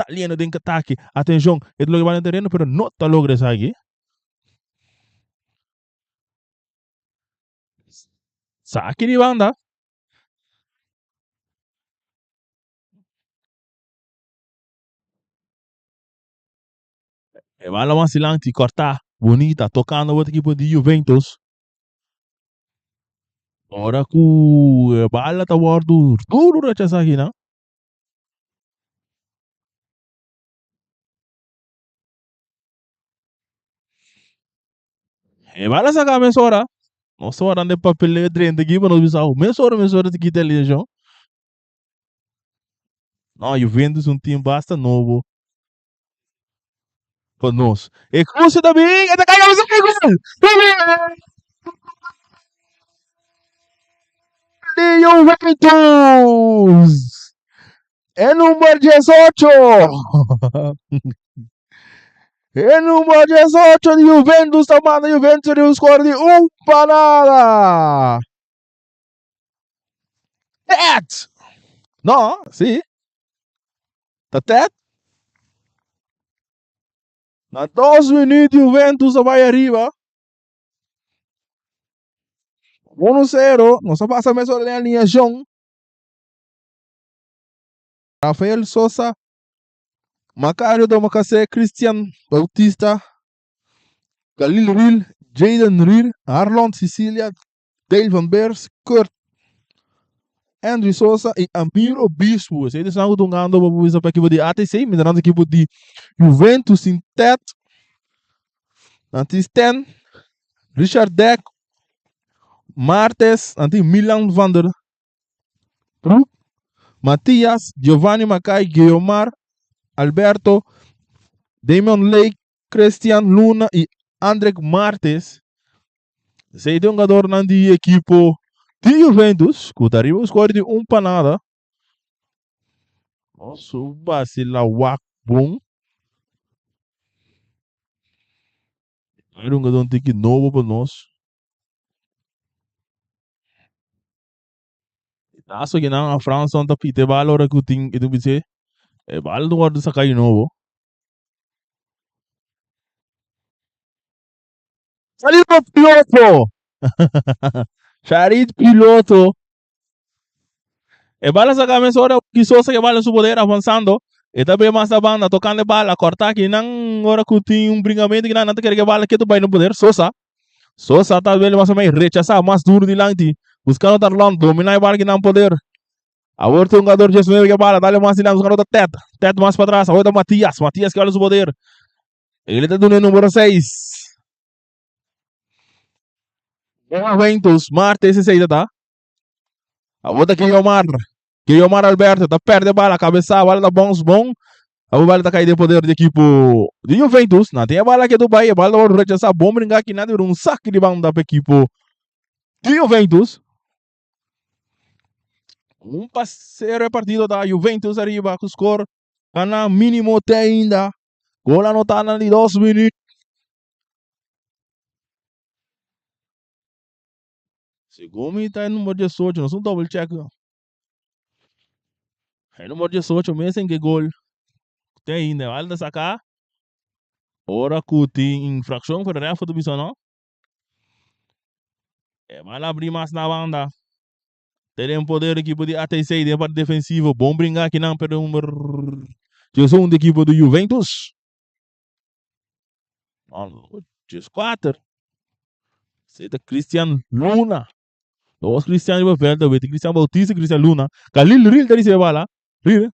Saliendo den atake. Atenshon, e ta logra bal den tereno pero no ta logra esaki. Saki di banda. E bala mas dilanti corta bonita tocando bo equipo di Juventus. Ora cu e bala ta wordo duro rechasa aki nan. E bala saca mesora. Nos ta warda e papeleo drenta aki pa nos bisa mesora mesora ta kita alineacion. No, Juventus un team basta nobo pa nos. E cruce ta bin, e ta cai cabeza, e gol! Gol! Di Juventus! E number 18! E number 18 di Juventus ta manda Juventus riba un score di un pa nada! Tet! No, si. Ta tet. Na dos minuut Juventus a bai ariba. 1-0. Nos a pasa mesora den alineacion. Rafael Sosa, Macario Domacassé, Christian Bautista, Khalil Ril, Jaden Ril, Harlon Sicilia, Dale van Beers, Kurt Andrew Sosa y Amir Obispo. Esei ta esnan ku ta hungando pa bisa pa ekipo di ATC, mientras tanto ekipo di Juventus tin Ted, nan tin Stan, Richard Deck, Martes, nan tin Milan van der Broek, Matias, Giovanni Mackay, Guiomar, Alberto, Damion Lake, Christian Luna y Andrek Martes. Esei ta hungadornan di ekipo di Juventus ku ta riba un score di un pa nada. Nos basila wak bon. Hay hungador un tiki nobo pa nos. Naso ki nan a Franson ta pita e bal ora ku tin e bis'é e bal ta wòrdu saká di nobo. Salido piloto! Sharid piloto! E bala saca mesora ki Sosa ke bala en su poder avanzando. E ta bay mas na banda tocando e bala corta ki nan ora cu tin un bringamento ki nan nan ta kere ke bala ketu bay na poder Sosa. Sosa ta bele mas o menos rechasa mas duro dilanti buscando Tarlon domina e bala ki nan poder. Awor tin hungador 19 ke bala dale mas dilanti buscando ta Ted. Ted mas patras awor ta Matias. Matias ke bala en su poder. El ta duna e numero 6. Juventus, Marte ese 6 ta. Awor ta Guiomar. Guiomar Alberto ta perde bala, cabeza, bala ta bounce bon. Awor bala ta cai den poder di equipo di Juventus. Na tin e bala ke Dubai, e bala ta wòrdu rechasá. Bon bringa aki na debí un saki di banda pa equipo di Juventus. Un pa sero e partido ta Juventus ariba ku score gana minimo te ainda. Gol anotá na di dos minuut. Segun mi ta e number 18, nos un double check. E number 18 mes en ke gol te ainda. Bal ta saka. Ora ku tin infraccion pero ref ta bisa no. E bal abri mas na banda. Te den poder equipo di ATC den parte defensivo. Bon bringa aki nan pero number 11 di equipo di Juventus. 14. Zeta Christian Luna. Dos Christian riba veld awete. Christian Bautista y Christian Luna. Khalil Ril ta ricibe bala. Ril.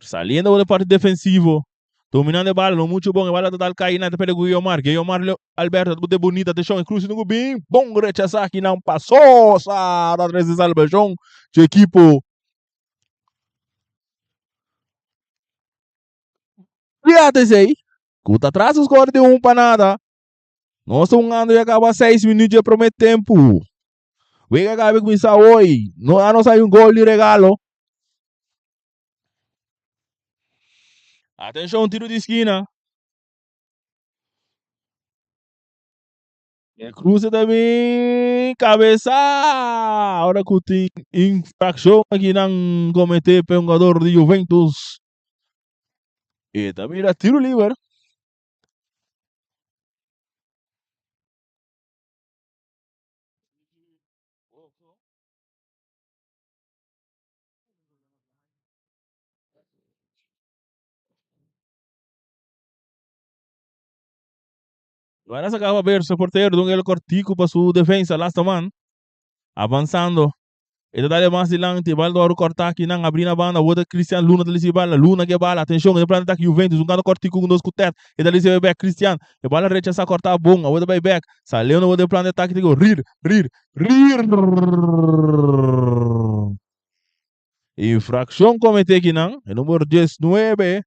Saliendo de parte defensivo. Dominando e bala, no mucho bon. E bala total cai na pele Guiomar. Guiomar Alberto de bonita atención. E cruce no bem. Bom rechaza aqui não passou. Sa de salvación de equipo. Fíjate esey. Ku ta tras un score di un pa nada. Nos ta hungando ya caba 6 minuut dje prome tempo. Wega cabe cuminsa hoy. No a nos hay un gol di regalo. Atencion, tiro di esquina. E cruce ta bin cabeza. Ahora cu tin infraccion aki nan comete pe hungador di Juventus. E ta mira tiro liber. Luana sa caba ver su portero dun el cortico pa su defensa lasta man. Avanzando. E ta dale mas dilanti, bal dor corta aki nan abri na banda, wota Cristian Luna ta lisi bala, Luna ke bala, atencion, e plan ataque Juventus, un canto cortico un dos cu Ted, e ta lisi back Cristian, e bala rechasa corta bon, a wota bay back, saliendo wota e plan de ataque digo rir, rir, rir. Infraccion comete aki nan, e numero 19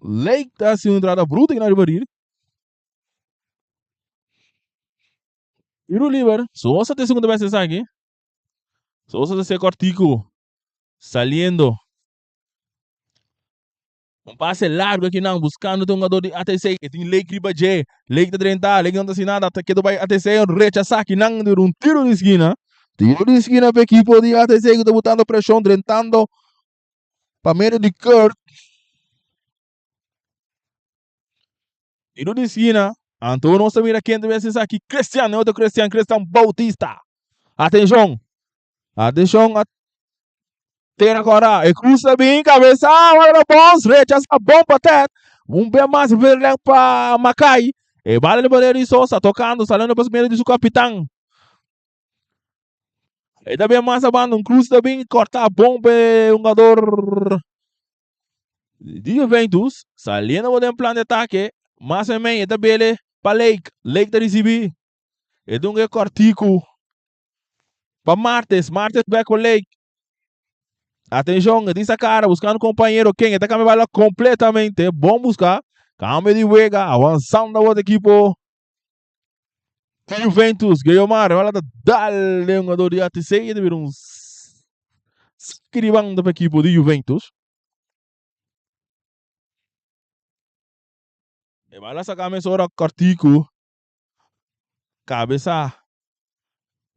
Lake ta haci un entrada bruto aki nan riba rir. Tiro liber. Sosa ta e segundo bes esaki. Sosa ta ser cortico. Saliendo. Un pase largo aki nan buscando ta un jugador di ATC. E tin Lake riba dje. Lake ta drenta. Lake no ta haci nada. Ta kedo bay ATC. Rechasa aki nan dura un tiro di esquina. Tiro di esquina pa ekipo di ATC cu ta botando presion drentando pa medio di Kurt. Tiro di esquina. Anto nos ta mira ken ta bes esaki. Christian, e otro Christian, Christian Bautista. Atencion. Atencion. A tera cora. E cruz ta bin cabeza. Ora bons. Rechaza bon pa Ted. Un be mas verleng pa Makai. E bala di poder di Sosa tocando, saliendo pa medio di su capitan. E ta bin mas abando. Un cruz ta bin corta bon pa e hungador Di Juventus, saliendo bo den plan di atake, mas en mei e ta bele pa Lake. Lake ta risibi. E dunga e kòrtiku pa Martes. Martes bek pa Lake. Atenshon, e tin sa kara buskando kompañero ken. E ta kambia bala kompletamente. Bon buska. Kambio di wega. Awansando awor ekipo di Juventus. Guiomar, bala ta dal den hungador di ATC. E ta bira un Skribando pa ekipo di Juventus. E bala saka mesora kòrtiku. Kabesa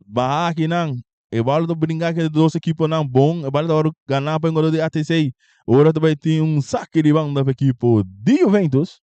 baha akinan. E bala ta bringa aki entre dos ekiponan bon. E bala ta wòrdu ganá pa e hungadó di ATC. Ora ta bai tin un saki di banda pa ekipo di Juventus.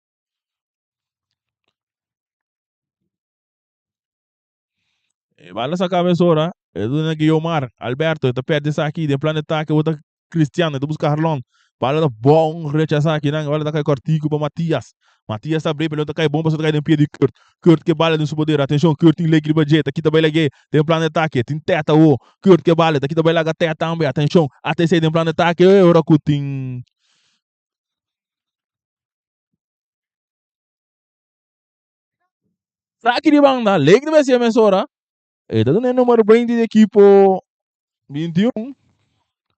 E bala sa cabes ora, e duna Guiomar, Alberto, e ta perde esaki, den plan de ataque bo ta Cristiano, e ta busca Harlon, bala ta bon rechasa akinan, e bala ta kai cortico pa Matias, Matias ta abri pelota ta kai bon pasobra ta kai den pie di Kurt, Kurt ke bala den su poder, atencion Kurt tin lek riba dje, ta kita bai lag'e den plan de atake, tin Teta awo, Kurt ke bala, ta kita bai laga Teta tambe, atencion, ATC den plan de atake, ora ku tin. Saki di banda, Lake ta besi e mesora. E ta duna e numero 20 di ekipo 21.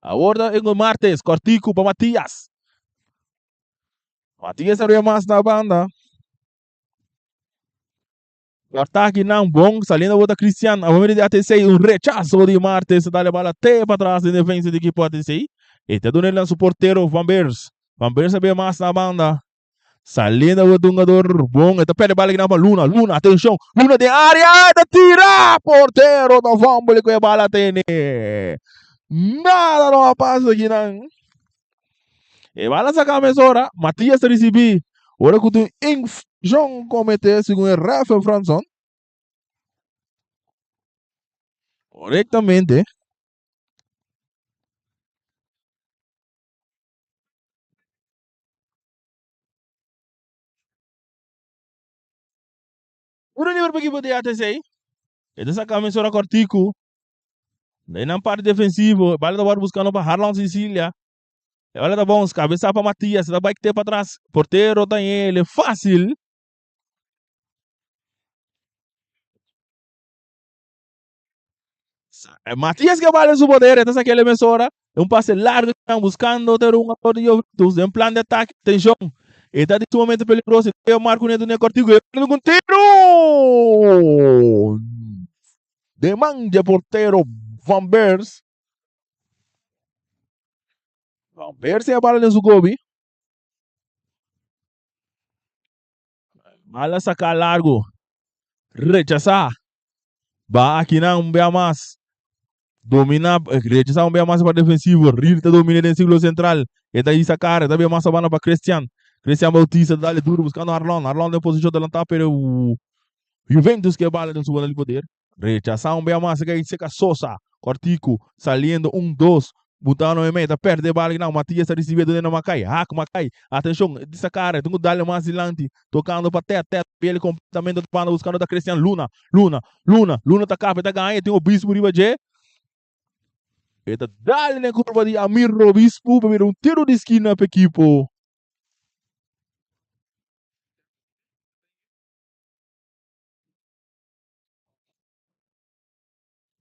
Awor ta Ingo Martes, kortiku pa Matias. Matias a ria mas na banda. Kortaki nan bon, saliendo awor ta Christian. Awor di ATC, un rechazo di Martes. Ta dale bala te pa tras den defensa di ekipo ATC. E ta duna el na su portero Van Beers. Van Beers a bia mas na banda. Saliendo awor ta hungador bon. E ta perde bala kinan pa Luna. Luna, atencion. Luna den area. E ta tira. Portero ta fumble cu e bala tene. Nada no a pasa kinan. E bala saca mesora. Matias ta ricibi. Ora cu tin infraccion comete segun e ref Franson. Correctamente. Uro liber pa ekipo di ATC. E ta saka mesora kòrtiku. Den nan parti defensivo, e bala ta wòrdu buskando pa Harlon Cecilia. E bala ta bon, kabesa pa Matias, e ta bai te patras. Portero ta hel fásil. Matias ke bala en su poder, e ta saka el mesora. Un pase largo kinan buscando ter un jugador di Juventus den plan de ataque. Atencion, e ta di sumamente peligroso. E marca un neto cortico, e prende un tiro! De man dje portero Van Beers. Van Beers e bala den su gobi. Bala saca largo. Rechasa. Ba akinan un bia mas. Domina, rechasa un bia mas pa defensivo. Real ta domina den círculo central. E ta hisa cara, e ta bia mas a banda pa Christian. Christian Bautista ta dale duro buscando Arlon. Arlon den posicion delantá pero Juventus ke bala den su banda di poder. Rechasa un bia mas e seca Sosa. Cortico saliendo un dos. Butano e meta perde bala kinan. Matias ta ricibi done na Makai. Hak Makai. Atencion, e sa cara, tin cu dale mas dilanti. Tocando pa Ted. Ted pele completamente otro banda buscando ta Christian Luna. Luna, Luna, Luna ta capa, e ta gaña, tin Obispo riba dje. E ta dale den curva di Amir Obispo pa mira un tiro di skina pa ekipo.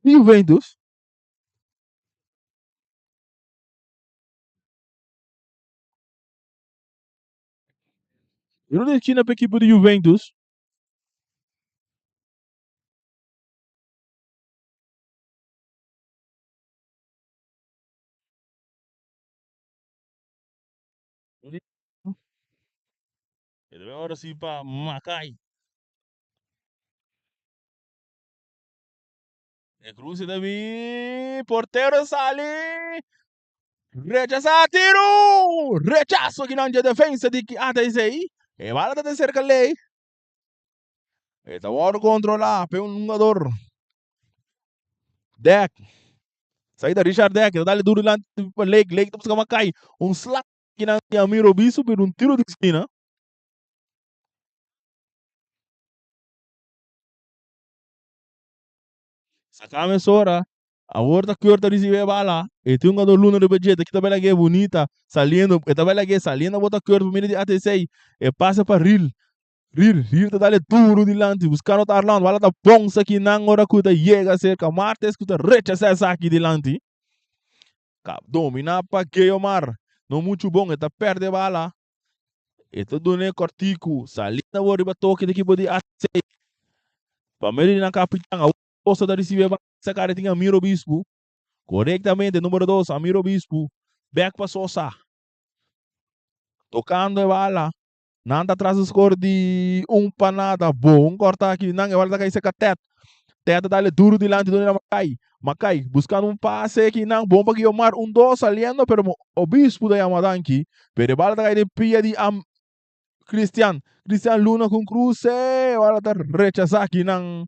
Di Juventus. Tiro di skina pa ekipo di Juventus. E ta ora si pa Makai. E cruce ta bin. Portero sali. Rechasa tiro. Rechaso kinan dje defensa di ATC. E bala ta cerca ley. E ta wòrdu kontrolá pa un hungador. Dek. Saída Richard Dek. Ta dale duro dilanti pa Lake. Lake ta buska Makai. Un slap kinan di Amir Obisu pero un tiro di skina. Saka mesora. Awor ta Kurt ta risibi e bala. E tin un hungador Luna riba dje. Ta kita bela ge bunita. Saliendo. E ta bela ge saliendo bota Kurt pa medio di ATC. E pasa pa Ril. Rir, Rir ta dale duro dilanti, buscando ta Arlando, bala ta bonsa ki nan ora cu ta yega cerca Martes cu ta rechaza esaki dilanti. Ka domina pa Geomar, no mucho bon, e ta perde bala. E ta dune cortico, salida awor riba toke di equipo di AC. Pa medio di nan capitan, awor Sosa ta ricibi e bala, saca tin Amir Obispo. Correctamente, numero 2, Amir Obispo. Back pa Sosa. Tocando e bala. Nan ta tras e score di un pa nada. Bon corta aki. Nan e bala ta kai cerca Ted. Ted ta dale duro dilanti donde Makai. Makai buscando un pase aki nan. Bon pa Guiomar. Un dos saliendo pero Obispo ta yama danki. Pero e bala ta kai den pia di Am Christian. Christian Luna con cruce. E bala ta rechaza aki nan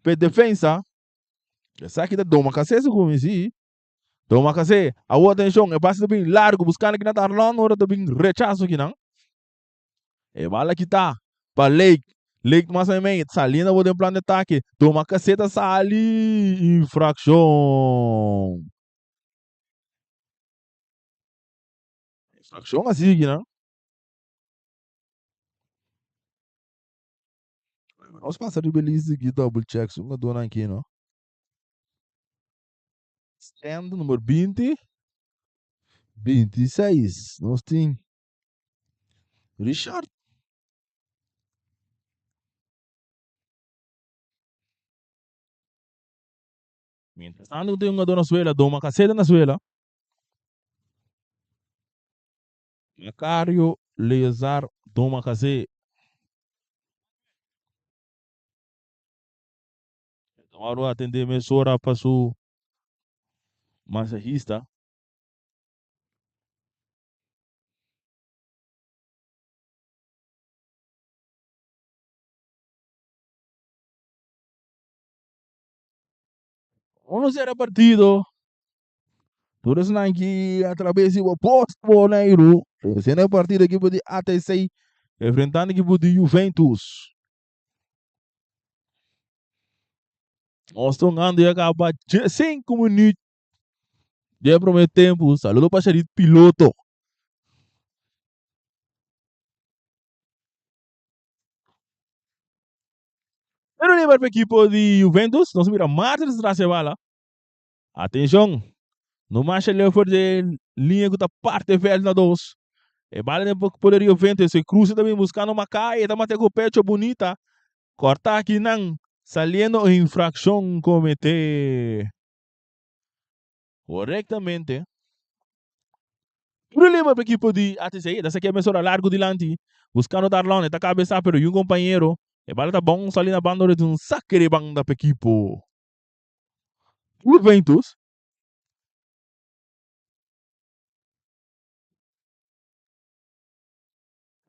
pe defensa. Esaki ta doma caseso cu mi si. Toma kase, awor atenshon, e pase ta bin largu buskando kinan ta Arlon, ora ta bin rechaso kinan. E bala kita pa Lake, Lake mas meimei, saliendo awor den plan di atake, toma kase ta sali, infrakshon. Infrakshon a sigui kinan. Nos pasa riba e lista aki double check si un a duna aki no. Stand number 20, 26. Nos tin Richard. Mientras tanto tin un jugador na suela, Doma Caseta na suela. Macario Leazar Doma Case. Eduardo a atendé mesora pa su masahista. Uno sera partido. Tur esnan ki a traves di bo post Boneiru. Esena partido ekipo di ATC enfrentando ekipo di Juventus. Nos ta hungando ya caba 5 minuut di e primer tempo. Saludo pa Sharit Piloto. Tiro liber pa equipo di Juventus. Nos mira Martins tras e bala. Atencion. No masha leu for de linha ku ta parte veld na dos. E bala den poder di Juventus. E cruce ta bin buscando Makai. E ta mate ku pecho bonita. Corta aki nan saliendo infraccion comete correctamente. Tiro liber pa equipo di ATC. E ta saca mesora largo dilanti. Buscando Darlon. E ta cabeza pero yun compañero. E bala ta bon sali na banda ora un saque de banda pa equipo. Juventus.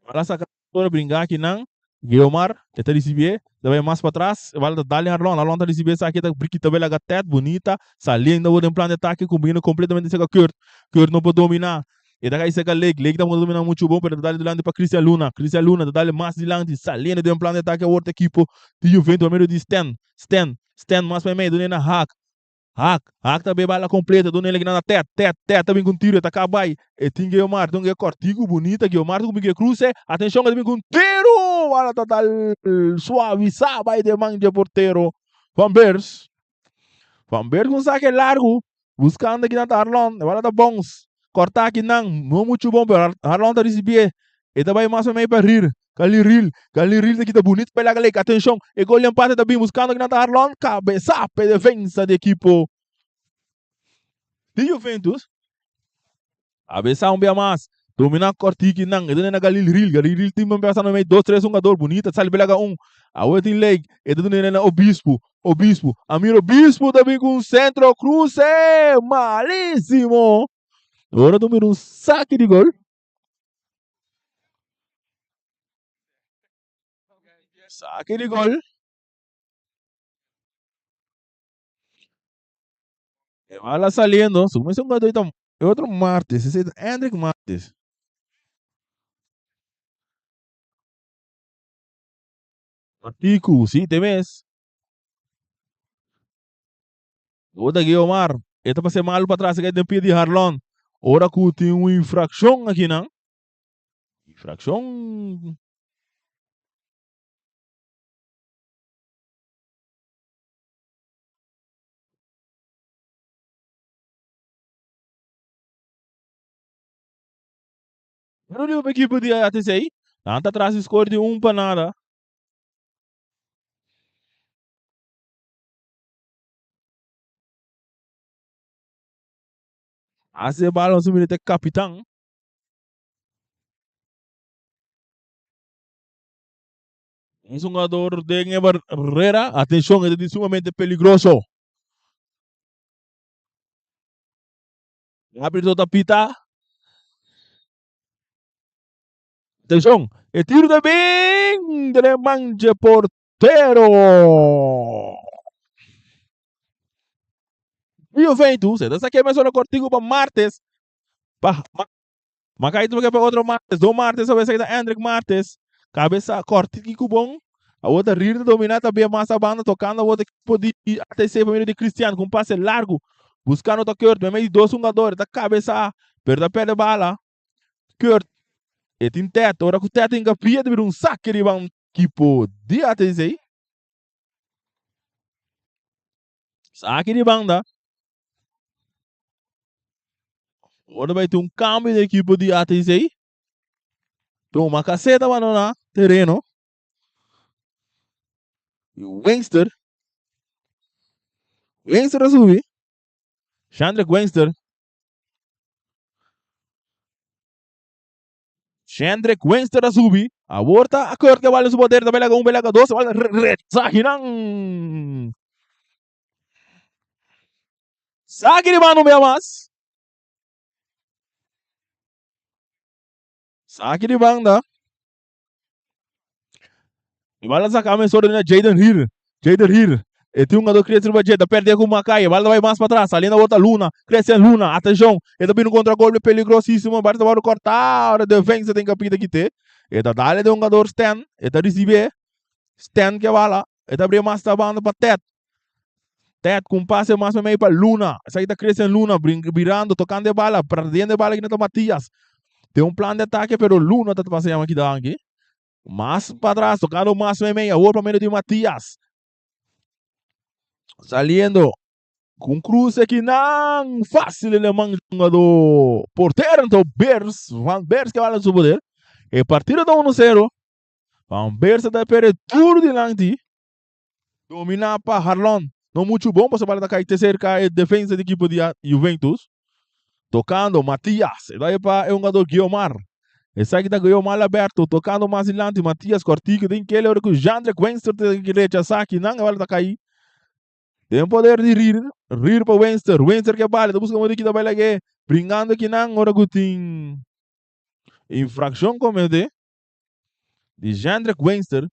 Bala saca ora bringa aki nan. Guiomar e ta ricibié, ta bay mas patras, e bala ta dal den Arlon, Arlon ta ricibié esaki ta briki ta bay laga Ted bunita, saliendo awor den plan di atake combina completamente cerca Kurt, Kurt no por domina, e ta cay cerca Lake, Lake tampoco ta domina mucho bon pero ta dal dilanti pa Christian Luna, Christian Luna ta dal mas dilanti, saliendo den plan di atake awor ta equipo di Juventus pa medio di Stan, Stan, Stan mas pa medio dune na Haak, Haak, Haak ta bay bala completo dune leki na Ted, Ted, Ted ta bin cu un tiro e ta caba bay, e tin Guiomar, tin un cortico bunita Guiomar ta cuminsa cruce, atencion e ta bin cu un tiro, bala ta dal suavisa bay den man dje portero Van Beers, Van Beers cu un saque largo buscando aki nan ta Arlon, e bala ta bounce, corta aki nan, no mucho bon pero Arlon ta ricibié, e ta bay mas o menos pa Rier, Kali Ril, Kali Ril ta kita bunito pa e laga lek, atencion, e gol di empate ta bin buscando kinan ta Arlon, cabeza pa e defensa di ekipo di Juventus, cabeza un bia mas, domina corti kinan, e ta duna na Galil Ril, Galil Ril tin pasa na mei dos tres hungador, bunita sali pa e laga un, awe tin lek, e ta duna na Obispo, Obispo, Amir Obispo ta bin cu un centro cruce, malisimo, ora ta mira un saki di gol. Saki di gol. E bala saliendo. Su mes un jugador ta e otro Martes. Ese es Hendrik Martes. Tiku, sí, te mes. Ota Guiomar, e ta pasa malu patras, e kai den pia di Harlon. Ora ku tin un infrakshon akinan. Infrakshon. Pero di ekipo di ATC, nan ta tras di score di un pa nada. Hace balon su mira te capitan. Un jugador den e barrera. Atención, este es sumamente peligroso. Árbitro ta pita. Atención, e tiro de bin de manche portero. Juventus, e ta saque mesora cortico pa Martes. Pa Makai tuvo que pa otro Martes, do Martes a veces Hendrik Martes. Cabeza cortico bom. A outra Rir de dominar também mais a banda tocando a outra equipo de ATC pa meio de Cristiano com um passe largo. Buscando o Kurt, meio de dois jogadores, da cabeça, pero da perde bala. Kurt, e tin Tet, ora ku Tet hinka pia ta bira un sake riba un ekipo di ATC. Sake di banda. Ora bai tin un kambio di ekipo di ATC. Toma Caseta bandona tereno. Y Wengster. Wengster a subi. Chandrick Wengster. Chandrick Wengster a subi. Awor ta a Kurt ke bal den su poder. Ta belaga un, belaga dos. Bal rechaza nan. Saki di mano un bia mas. Saki di banda. E bala saca mesora na Jaden Hill. Jaden Hill. E tin un jugador crece riba dje, ta perde cu Makai. E bala ta bay mas patras. Saliendo a bota Luna. Christian Luna. Atencion. E ta bini contra golpe peligrosísimo. Bala ta worde corta. Ora defensa tin capita kite. E ta dale den un jugador Stan. E ta ricibe. Stan ke bala. E ta abri mas ta banda pa Ted. Ted cu un pase mas meimei pa Luna. Esaki ta Christian Luna birando, tocando e bala, perdiendo e bala aki na ta Matias. Tin un plan di atake pero Luna ta pasa yama kita aki. Mas patras, tocando mas meimei, awor pa medio di Matias. Saliendo cu un cruce aki nan facil el man jugador portero anto Beers, Van Beers ke bala su poder. E partido ta 1-0. Van Beers ta perde duro dilanti. Dominá pa Harlon. No muchu bon pasobra bala ta kai te serka e defensa di ekipo di Juventus. Tokando Matias. E bai pa e hungador Guiomar. Esaki ta Guiomar Alberto tokando mas dilanti. Matias Cortico den kele ora ku Jandre Wenster ta rechasá kinan e bala ta kai. Den poder di Rier, Rier pa Wenster, Wenster ke bala, ta buska modo di kita bai lag'é, bringando kinan ora ku tin infrakshon komete di Jendrick Wenster.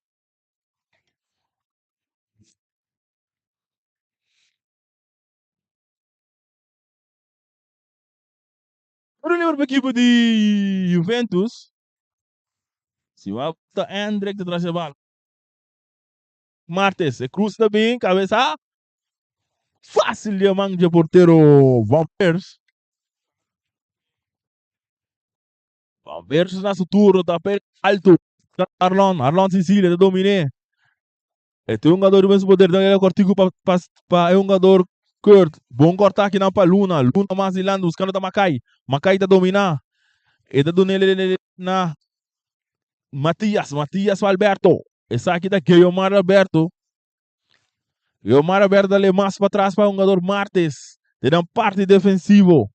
Tiro liber pa ekipo di Juventus. Si wak ta Endrick ta tras e bala. Martes, e cruz ta bin, cabeza fácil di e man dje portero Van Pers. Van Pers na su turno ta pega alto. Arlon, Arlon Cecilia ta dominé. E tin un hungador riba su poder, ta cortico pa pa pa e hungador Kurt. Bon corta akinan pa Luna, Luna mas dilanti buscando ta Makai. Makai ta domina. E ta dun'e na Matias, Matias pa Alberto. Esaki ta Guiomar Alberto. Guiomar Alberto ta le mas patras pa hungador Martes. Den nan parti defensivo.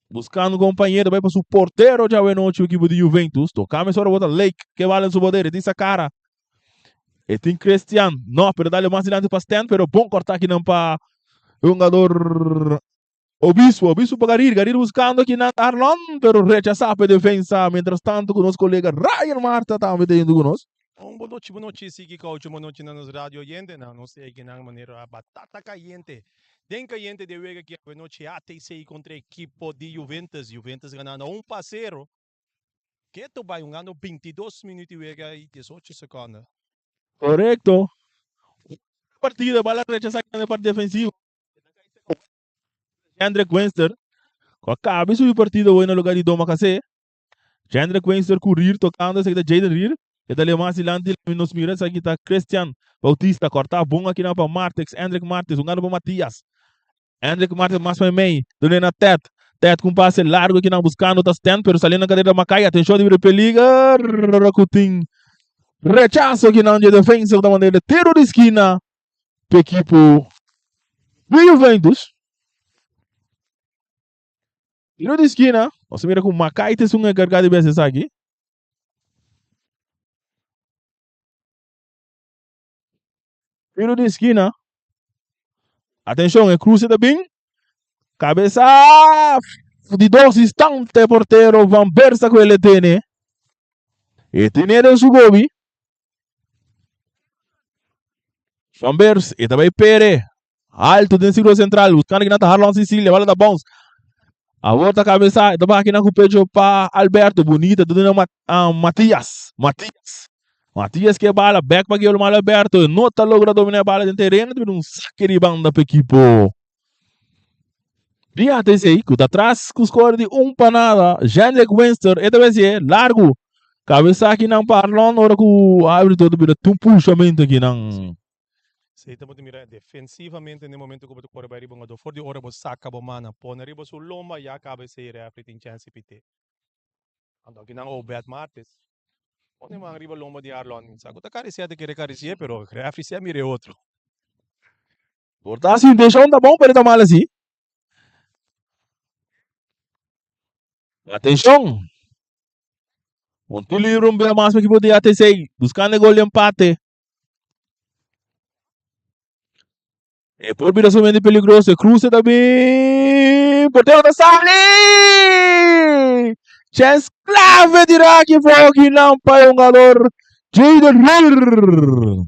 Buscando compañero bai pa su portero djawe nochi equipo di Juventus. Toca mesora bota Lake ke bala en su poder. E tin Sakara. E tin Christian. No, pero dale mas dilanti pa Stan. Pero bon corta akinan pa hungador Obispo. Obispo pa Garir. Garir buscando akinan Arlon. Pero rechasa pa e defensa. Mientras tanto cu nos colega Ryan Marta tambe ta yendo cu nos. Un bon nochi, bon nochi Siki Caucho, bon nochi na nos radio oyentenan. Nos ta akinan manera batata cayente. Den cayente di e wega aki awenochi ATC contra ekipo di Juventus. Juventus ganando un pa sero. Keto bai hungando 22 minuut di wega y 18 seconde. Correcto. Partido, bala rechasa den e parti defensivo. Hendrik Wenster, cu a cabe subi partido hoy na lugar di Doma Case. Jendrick Wenster cu Rier tocando, esaki ta Jayden Rier. E ta lema mas dilanti, nos mira esaki ta Christian Bautista. Corta bon aki nan pa Martix, Endrick Martix, hungando pa Matias. Endrick Martix mas pa mei, dune na Ted. Ted cu un pase largo aki nan buscando ta Stan, pero saliendo na cadera Makai. Atencion di bira peliger cu tin rechazo aki nan dje defensa cu ta manda el tiro di skina pa ekipo di Juventus. Tiro di skina, nos a mira ku Makai ta esun enkargá di bes esaki. Tiro di skina. Atenshon, e kruse ta bin. Kabesa di dos instante portero Van Bersa ku el tene. E tene den su gobi. Van Bers, e ta bai Pere. Alto den círculo central, buscando kinan ta Harlon Cecilia, bala ta bounce. Awor ta cabeza, e ta baha kinan cu pecho pa Alberto, bonita, ta duna Mat, ah, Matias, Matias. Matias ke bala, back pa Guillermo Alberto, e no ta logra domina e bala den tereno, ta bira un saque di banda pa equipo di ATC, cu ta tras cu score di un pa nada. Jendrik Winster, e ta bay hacié largo, cabeza kinan pa Arlon, ora cu arbitro ta bira tin un pushamento kinan. Si ta bo ta mira defensivamente n'e momento ku bo ta kore bai riba un adó for di ora bo saka bo mannan pone riba su lomba ya kaba esei refri tin chèns di pit'é. Anto aki nan Obed Martes pone man riba lomba di Arlon mi sa ku ta karisiá ta kere karisié pero refri si a mira e otro. Por ta su intenshon ta bon pero e ta mal asi. Atenshon! Un tiro libre un bia mas pa ekipo di ATC buskando e gol di empate. E por bira sumamente peligroso. E cruce ta bin. Portero ta sali! Chance clave di Raki Foki nan pa e hungador Jaden Rier.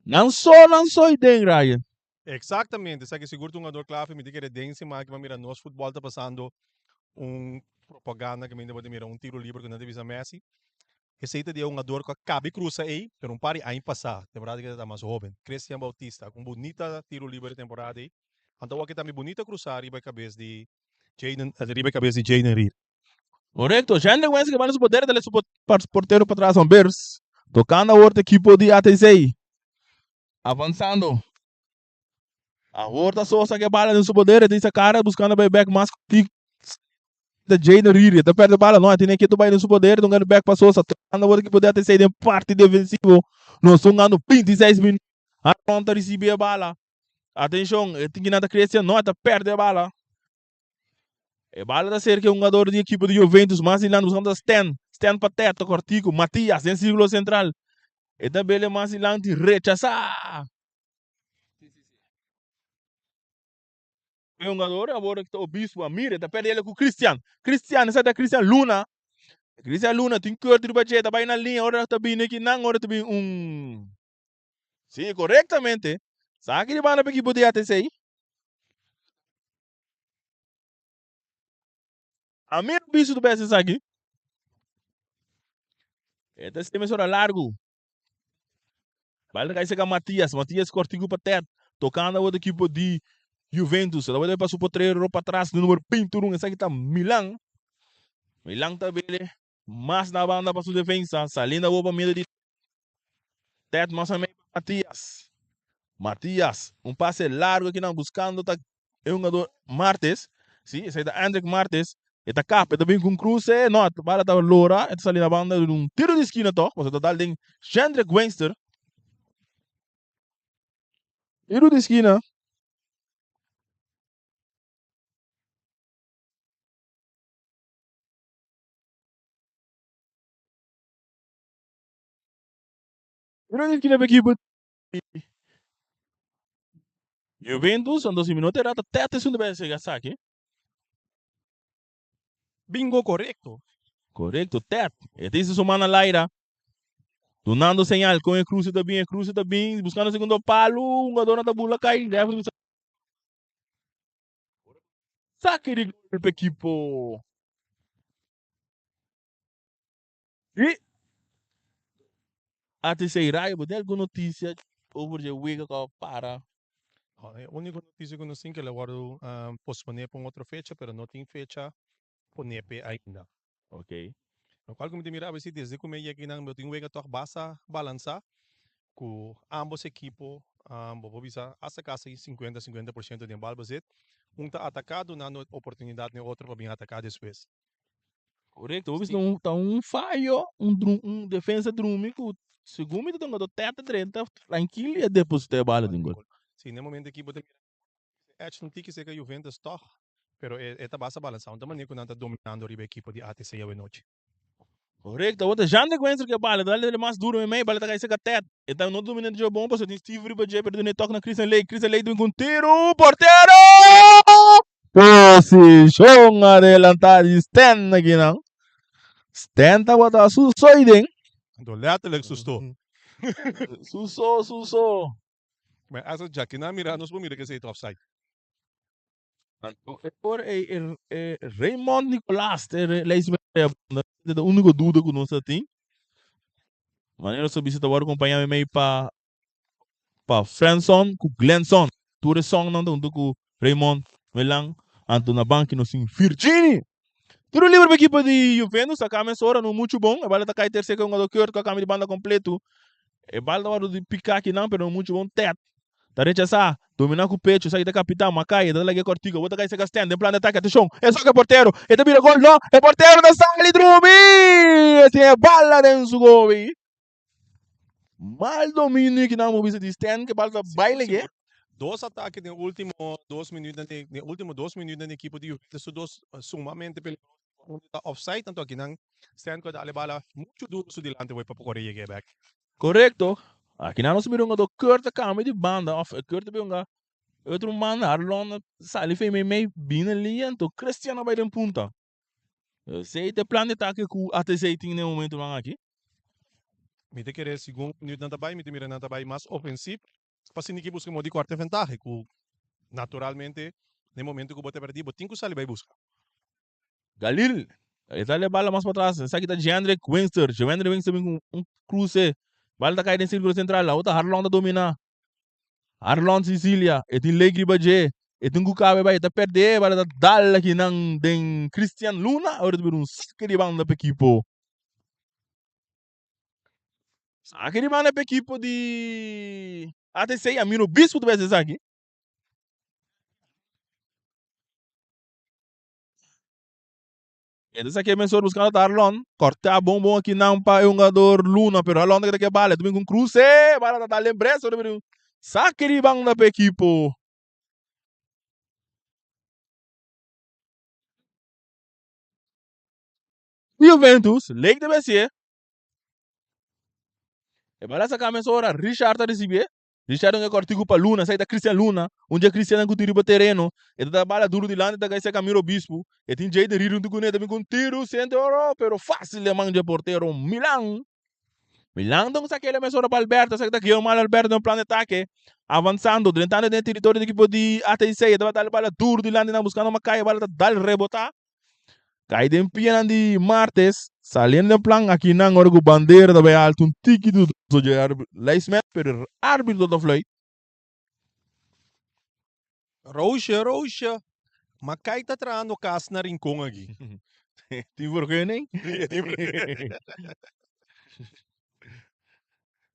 Nan so, nan so i den, Ryan. Exactamente, esaki sigur ta un hungador clave. Mi ta kere den siman aki pa mira nos futbol ta pasando un propaganda caminda bo ta mira un tiro liber cu nan ta bisa Messi. Esei ta di e hungador ku a kabi krusa ei, pero un par di aña pasá, temporada ku e ta mas hóben. Christian Bautista, ku un bunita tiro liber e temporada ei. Anto awor ke tambe bunita krusá riba e kabes di Jayden, riba e kabes di Jayden Reed. Korekto, Jandre Wens ke manda su poder, dale su portero patras Van Bers. Tokando awor ta ekipo di ATC. Avansando. Awor ta Sosa ke bala den su poder, e tin sa kara buskando bai bek mas ku ta Jayden Riri, ta perde bala no, e tene ketu bai den su poder, ta gana bek pa Sosa, tocando awor ki poder ta esei den parti defensivo, nos ta hungando 26 minuut, Aaron ta ricibi e bala, atencion, e tin ki nan ta crece, no, e ta perde e bala, e bala ta cerca e hungador di ekipo di Juventus, mas dilanti buscando ta Stan, Stan pa Teto, cortico, Matias den circulo central. E ta bele mas dilanti rechasá. E hungador awor ta Obispo a mira, e ta perde ele ku Cristian. Cristian, esaki ta Cristian Luna. Cristian Luna tin keurt riba dje, ta bai na liña ora ta bini kinan, ora ta bini un. Si, korektamente. Sa ki di banda pa ekipo di ATC? Amir Obispo ta bes esaki. E ta seme ora largu. Bal ta kai seka Matias. Matias kortiku pa Ted. Tokando awor ekipo di Juventus. Ta worde pa su potrero patras di numero 21. Esaki ta Milan. Milan ta bele mas na banda pa su defensa. Saliendo awor pa medio di Ted mas a medio pa Matias. Matias, un pase largo aki nan buscando ta e hungador Martes. Si, esaki ta Andrick Martes. E ta kap, e ta bin ku un kruse. No, e bala ta lora, e ta sali na banda di un tiro di skina tòg, pasobra ta dal den Jendrick Weinster. Tiro di skina. Tiro di skina pa ekipo di Juventus. Anto si mi no ta erá ta Tete esun ta bai a saki. Bingo korekto. Korekto, Ted. E ta hisa su man na laira, dunando señal kon e kruse ta bin, e kruse ta bin, buskando segundo palu, hungadornan ta bula kai, refri bisa saki di gol pa ekipo di ATC. Rayo, bo tin algun notisia over dje wega ku a para? E úniko notisia ku nos tin ke lo wòrdu posponé pa un otro fecha, pero no tin fecha poné p'e ainda. Ok. Lokual ku mi ta mira abesí desde ku mi a yega akinan bo tin wega tòg basta balansá ku ámbos ekipo bo por bisa asta kasi sinkuenta sinkuenta por siento den bal bezit. Un ta ataká dunando oportunidat na e otro pa bin ataká despues. Korekto, bo bisa ta un fayo, un dru un defensa drumi ku segun mi ta dunga do tèt a drenta trankil i a depositá e bala den gol. Si, na e momento aki bo ta mira Edge un tiki serka Juventus tòg, pero e e ta basta balansá. Un ta manera ku nan ta dominando riba e ekipo di ATC awenochi. Korekto, awor ta Jean de Guenser ku e bala, ta dal mas duro meimei, bala ta kai serka tèt. E ta no domina dje bon pasobra tin Steve riba dje, pero duna e tòk na Christian Lake. Christian Lake ta bin ku un tiru, portero! Posishon adelantá di Stan akinan. Stan tabata su so ei den. Anto letterlijk su sto. Su so, su so. Ma asa djaki nan mira nos por mira ke esei ta offside. Anto e ora ei e e Raymond Nicolaas te lees banda ta úniko duda ku nos ta tin. Manera nos a bisa ta wòrdu kompañá meimei pa pa Franson ku Glenson. Tur e songnan ta huntu ku Raymond Melan. Anto na banki nos tin Virgini. Tiro libre pa ekipo di Juventus a kambia mesora no muchu bon. E bala ta kai tercer ku e hungador Kurt ku a kambia di banda kompletu. E bala ta wòrdu di pika akinan pero no muchu bon. Ted ta rechasá, dominá ku pechu. Esaki ta kapitan Makai. E ta lag'é kòrtiku. Awor ta kai serka Stan den plan di atake. Atenshon! E soka e portero. E ta bira gol. No! E portero ta sali drumi! E tin e bala den su gobi. Mal dominio ki nan bo bisa di Stan ke bal ta bai lege. Dos atake den ultimo dos minuutnan di den ultimo dos minuutnan di ekipo di Juventus su dos sumamente peligroso. Un ta offside anto akinan Stan ku a dal e bala muchu duro su dilanti wei pa por kore yega e bek. Korekto. Akinan nos mira un hungador Kurt ta kambia di banda of Kurt ta bin hunga otro banda Arlon a sali fei meimei bini na liña anto Christian a bai den punta. Esei ta e plan di atake ku ATC tin den e momentunan aki. Mi ta kere segun minuutnan ta bai mi ta mira nan ta bai mas ofensif pa sinti ki buska modo di kòrta e ventahe ku naturalmente den momento ku bo ta pèrdí bo tin ku sali bai buska. Galil e ta le bala mas patras esaki ta Jendrick Wingster, Jendrick Wingster bin ku un kruse bala ta kai den sirkulo sentral awor ta Harlon ta domina. Arlon Cicilia, e tin lek riba dje, e tin ku kabe bai, e ta pèrdè, bala ta dal akinan den Christian Luna, ora ta bira un sake di banda pa ekipo. Sake di banda pa ekipo di ATC, Amir Obispo ta bai hasi esaki. Entonces aki e mensor buscando ta Arlon. Corta bon bon aki nan pa e hungador Luna, pero Arlon ta keda ke bala. E ta bin ku un cruce, bala ta dal den breso, ta bira un sake di banda pa ekipo. Juventus, Lake ta besi e. E bala saka mesora, Richard ta risibié. Richard un e kòrtiku pa Luna, esei ta Christian Luna, un dje Christiannan ku tin riba tereno. E ta da bala duru dilanti ta kai serka Miro Obispo. E tin Jayden Reed huntu kuné, ta bin ku un tiru sente oro, pero fásil den man dje portero Milan. Milan ta un sakele mesora pa Alberto, esaki ta Guillermo Alberto den un plan di atake, avansando, drentando den e teritorio di ekipo di ATC. E tabata dal bala duru dilanti nan buskando Makaya, bala ta dal rebotá. Kai den pianan di Martes, saliendo den plan akinan ora ku bandera ta bai alto un tiki dudoso dje lijstman, pero arbitro ta fluit. Roosje, Roosje, ma kai ta trahando kas na Rincon aki. Tin vergunning?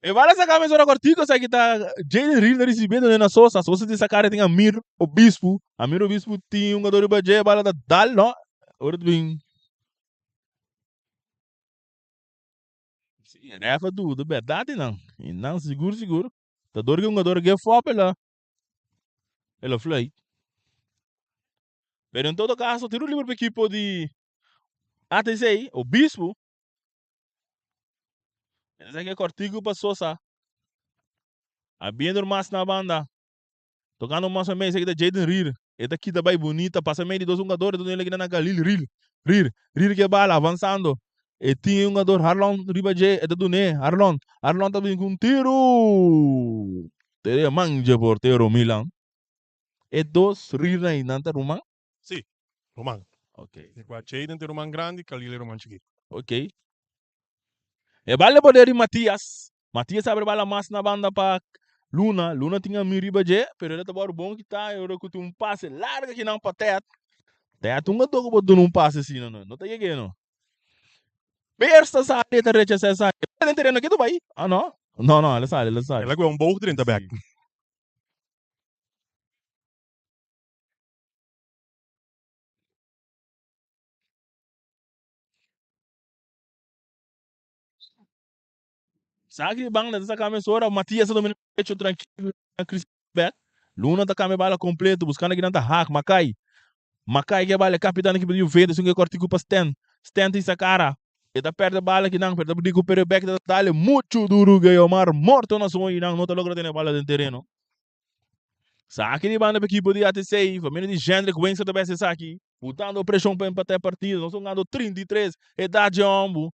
E bala saka mesora kortiko esaki ta Jayden Reed ta risibiendo den na Sosa. Sosa tin saka tin Amir Obispo. Amir Obispo tin un jugador riba dje, bala ta dal no. Ora ta bin Si, ref a duda berdad di nan. I nan sigur sigur ta dor ki un jugador ge fop el a el a fluit. Pero en todo caso tiro liber pa ekipo di ATC, Obispo. Esaki e kòrtiku pa Sosa. A biendo mas na banda. Tokando mas pa mei, esaki ta Jayden Reer. E ta kita bai bunita, pasa mei di dos hungador, e ta duna na Galil Reer. Reer, Reer ke bala, avansando. E tin e hungador Harlon riba dje, e ta dun'é, Harlon. Harlon ta bin ku un tiru! Te e man dje portero Milan. E dos Reernan ei, nan ta ruman? Sí, ruman. Ok. Di kua Jayden ta e ruman grandi, Khalil e ruman chikito. Ok. E bal e poder di Matias. Matias abre bala mas na banda pa Luna. Luna tin ami riba dje, pero el ta wòrdu bon kitá e ora ku tin un pase largu akinan pa Ted. Ted un gato ku por duna un pase asina no. No ta yeg'é no. Beers ta sali e ta rechasá esaki. E den tereno ke ta bai? Ah no. No no, el a sali, el a sali. El a goe un boog drenta bèk. Saki di banda ta saka mesora Matias ta domina pecho trankilo na Cristian bek. Luna ta kambia bala kompleto buskando kinan ta hak Makai. Makai ke bala e kapitan ekipo di Juventus un ke kortiku pa Stan. Stan ta hisa kara. E ta perde bala kinan pero ta rikupera bek ta dale muchu duru Guiomar morto na su oinan no ta logra tene bala den tereno. Saki di banda pa ekipo di ATC, familia di Jendrik Wingster ta besti esaki, butando preshon pa empatá e partido. Nos ta hungando 33, edat dje hombu.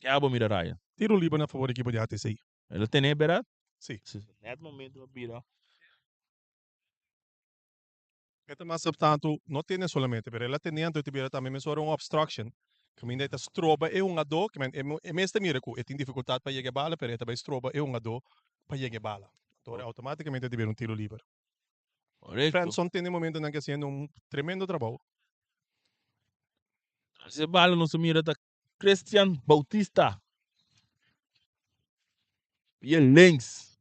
Ke abo mira Ryan? Tiro liber na favor di ekipo di ATC. El a tene berdad? Si. Net momento a bira. E ta mas tantu, no tene solamente, pero el a tene anto e ta bira tambe mesora un obstruction. Kaminda e ta stroba e hungadó, ke men e mes ta mira ku e tin difikultat pa yega e bala, pero e ta bai stroba e hungadó pa yega e bala. Anto ora outomátikamente ta bira un tiro liber. Korekto. Franson tin e momentonan ke hasiendo un tremendo trabou. Ese bala nos a mira ta Christian Bautista. Pie links.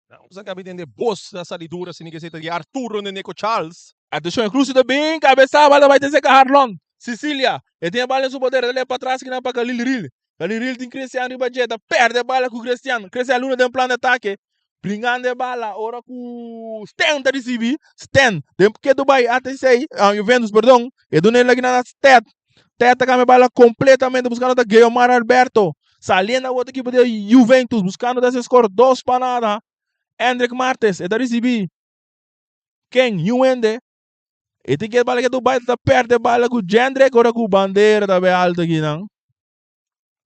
Nos a cabi tende bos a sali duro asina ke esei ta di Arturo Neneco Charles. Atencion e cruce ta bin cabeza bala bai te seca Harlon Cecilia e tin e bala den su poder ta leba patras kinan pa Khalil Ril Khalil Ril tin Christian riba dje ta perde e bala cu Christian Christian Luna den plan di atake bringando e bala ora cu Sten ta ricibi Sten den ketu bai ATC Juventus perdon e duna el akinan na Ted Ted ta cambia e bala completamente buscando ta Guiomar Alberto Saliendo awor ta ekipo di Juventus buscando ta haci score dos pa nada. Hendrik Martes e ta ricibi. Ken? Niun hende. E tin ke bala ke tu bai ta perde bala cu Jendrik ora cu bandera ta bay alto aki nan.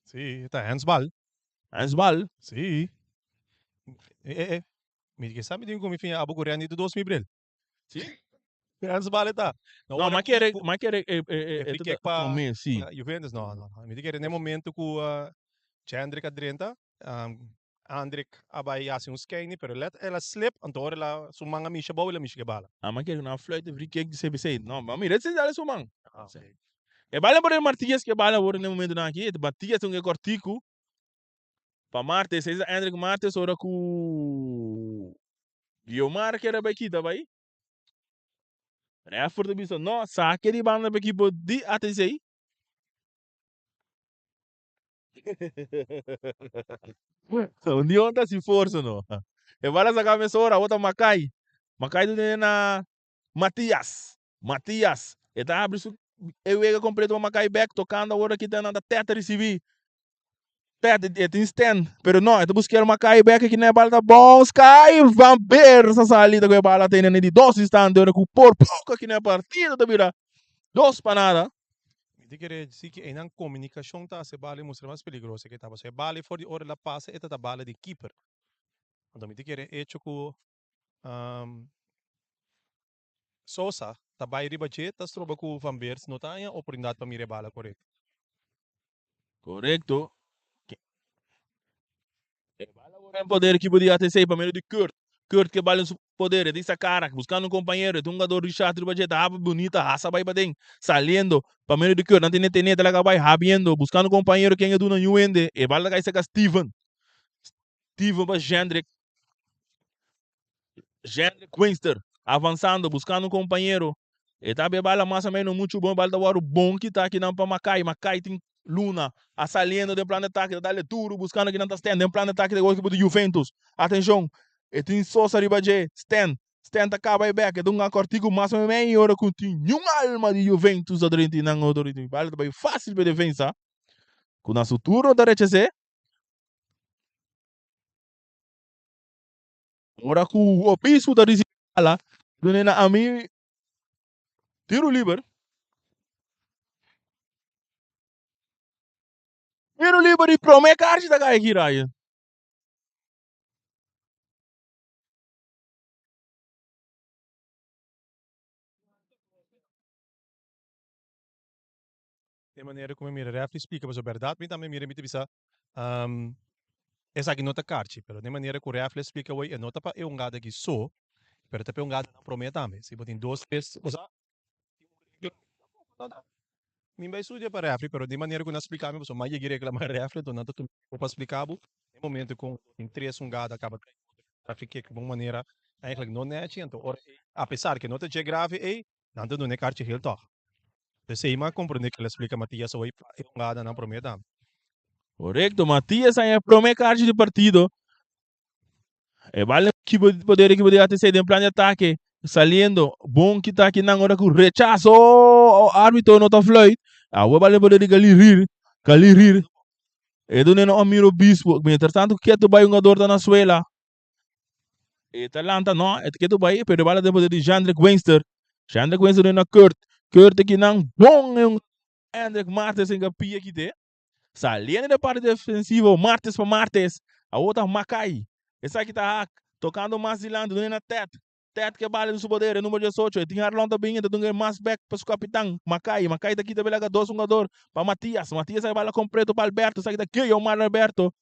Si, ta handsbal. Handsbal? Si. E, e, e. Mi ke sa mi tin cu mi finja abo cu Randy tu dos mi bril. Si? Handsbal e ta. No, ma kere, ma kere e, e, e, E free kick pa prome, si. pa Juventus, no, no, no. Mi ta kere n'e momento cu Jendrik a drenta, Andrik a bai hasi un skeini, pero let el a slip, anto ora el a su man a misha bou, el a misha ku e bala. Ah, ma kere nan fluit e free kick di CBC. No, ma mira, si dale su man. Ah, ok. E bala por e Martinez ke bala awor n'e momentonan aki. E Martinez ta un e kortiku pa Martes. Esa Andrik Martes ora ku Guiomar kere bai kita bai. Rèfer ta bisa no, sake di banda pa ekipo di ATC. Union ta sin forsa no. E bala saka mesora, awor ta Makai. Makai ta tene na Matias. Matias, e ta habri su e wega completo pa Makai bek, tocando awor aki ta nan ta Ted ta ricibi. Ted e tin Stan, pero no, e ta busca Makai bek aki na e bala ta bounce kai Van Beers a sali ta cu e bala tene na di dos instante ora cu por poco aki na e partido ta bira 2-0. Mi ta kere si ki einan comunicacion ta haci e bala y mustra mas peligroso ke ta pasobra e bala for di ora el a pasa e ta ta bala di keeper. Anto mi ta kere hecho cu Sosa ta bai riba dje ta stroba ku Van Beers no ta haña oportunidat pa mira e bala korekto. Korekto. E bala wòrdu den poder ekipo di ATC pa medio di Kurt. Kurt ke bala den su poder, e tin sa kara buskando un kompañero, e tin un hungador Richard riba dje ta haba bunita, hasa bai paden, saliendo pa medio di Kurt, nan tene tene ta laga bai habiendo, buskando kompañero ken e duna niun hende, e bala ta kai serka Steven. Steven pa Jendrick. Jendrick Winster avansando, buscando un compañero. E ta be bala mas o menos mucho bon. Bala ta wòrdu bon kita akinan pa Makai. Makai tin Luna a saliendo den plan de atake. Ta dale duro buscando kinan ta Stan den plan de atake den ekipo di Juventus. Atencion, e tin Sosa riba dje. Stan, Stan ta kaba e bek. E ta un kòrtiku mas o menos ora ku tin niun alma di Juventus ta drenta nan otro. Bala ta bai fácil pa e defensa ku na su turno ta rechas'é. Ora ku obispo ta risibi bala, dune na ami tiru liber. Tiru liber di prome karchi ta kai aki, Ryan. E manera ku mi mira refri splika pasobra bèrdat mi tambe mira mi ta bisa esaki no ta karchi pero den manera ku refri a splika awor e no ta pa e hungada aki so pero ta pa e hungadanan prome tambe si bo tin dos tres cosa mi bai studia pa refri pero den manera ku nan a splika mi pasobra mi a yega reklama refri enton nan ta tuma tempu pa splika bo den momento ku tin tres hungada kaba trafik kek bon manera eigenlijk no nechi enton ora apesar ke no ta dje grave ei Nan ta duna e karchi gel tòg. P'esei mi a komprondé ke el a splika Matias awor e hungada nan promé tambe. Korekto, Matias haña e promé karchi di partido. E bal ekipo di poder ekipo di ATC den plan di atake. Saliendo, bon kita akinan ora ku rechaso arbitro no ta fluit. Awor bal den poder di Galirir. Galirir. E duna na Omir Obispo. Mientras tanto ketu bai hungador ta na suela. E ta lanta no, e ta ketu bai, pero e bala den poder di Jandrick Weinster. Jandrick Weinster den na Kurt. Kurt aki nan bon e un Hendrik Martes en pia kite. Saliendo de parte defensivo, Martes pa Martes. Awor ta Makai. Esaki ta hak, tocando mas dilanti, dune na Ted. Ted ke bala den su poder, e numero 18. E tin Harlon ta bin, e ta dunga e mas back pa su kapitan, Makai. Makai ta kita belaga dos hungador pa Matias. Matias a e bala completo pa Alberto. Esaki ta Guillaume Alberto.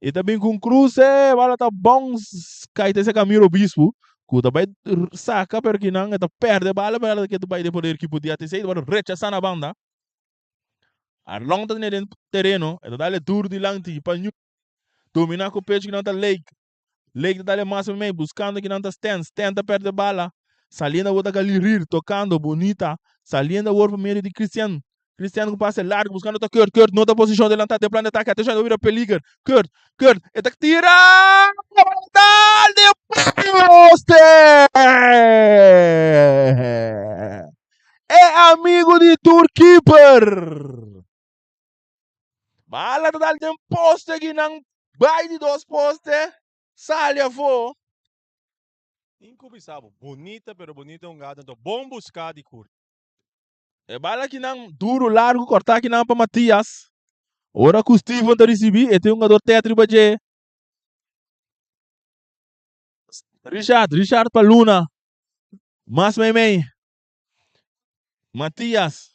E ta bin ku un kruse, bala ta bounce kai ta ese Camilo Obispo ku ta bai saka pero kinan e ta perde bala, bala ke ta bai den poder ekipo di ATC, ta wòrdu rechasá na banda. Arlon ta tene den tereno, e ta dale duru dilanti pa Ñu dominá ku pecho kinan ta Lake. Lake ta dale mas mei buskando kinan ta Stan, Stan ta perde bala, saliendo awor ta Galirir tokando bunita, saliendo awor pa medio di Christian. Cristiano ku pase largu buskando ta Kurt, Kurt no ta posishon delantá den plan di atake, atenshon e ta bira peliger, Kurt, Kurt e ta tira dal den poste! E amigu di tur keeper! Bala ta dal den poste kinan bai di dos poste sali afó. Inkubinsá bo, bunita pero bunita hungada anto bon buská di Kurt. E bala kinan duru largu kortá kinan pa Matias. Ora ku Steven ta risibí, e tin un hungador tèt riba dje. Richard, Richard pa Luna. Mas meimei. Matias.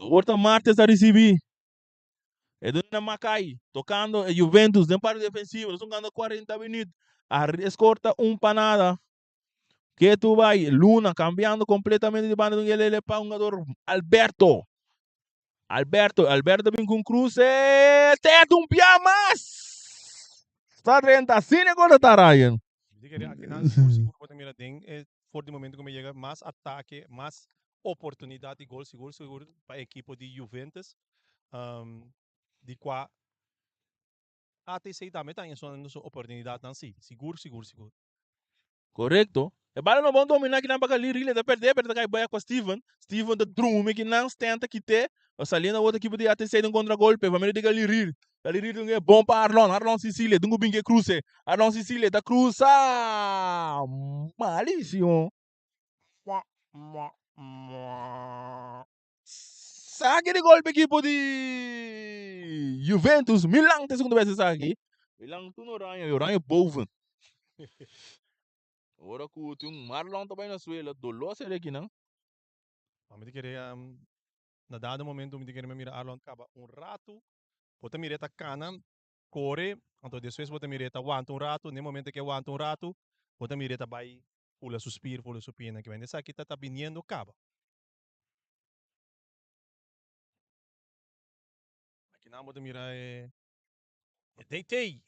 Awor ta Martes ta risibí. E duna na Makai, tokando e Juventus den parti defensivo. Nos hungando 40 minuut. A escorta un pa nada. Ketu bai, Luna cambiando completamente di banda di un lele pa hungador Alberto. Alberto, Alberto bin con cruce. Tet un pia mas. Sta drenta, asina e gol ta Ryan. Mi ta kere akinan sigur sigur bo ta mira den e for di momento ku mi yega mas atake, mas oportunidat di gol sigur sigur pa e ekipo di Juventus di kua ATC tambe ta haña su oportunidatnan si, sigur sigur sigur. Korekto. E bala no bon dominá kinan pa Khalil Riley ta perdé pero ta kai bai pa Steven. Steven ta drumi kinan, Stan ta kit'é. Pa saliendo awor ta ekipo di ATC den kontragolpe pa medio di Khalil Riley. Khalil Riley dun e bon pa Arlon. Arlon Sicilia dun ku bin ke kruse. Arlon Sicilia ta krusa! Malisio. Mwa, mwa, mwa. Saki di golpe ekipo di Juventus. Milan ta segundo bes esaki. Milan tur oranje y oranje boven. Ora cu tin un Marlon ta bay na suelo, dolor ser aki nan. Ma mi ta kere na dado momento mi ta kere mi mira Arlon caba un rato. Bo ta mira e ta cana, core, anto despues bo ta mira e ta wanta un rato. Na e momento cu e wanta un rato, bo ta mira e ta bay fula su spier, fula su piena. Esaki ta ta biniendo caba. Aki nan bo ta mira e DT.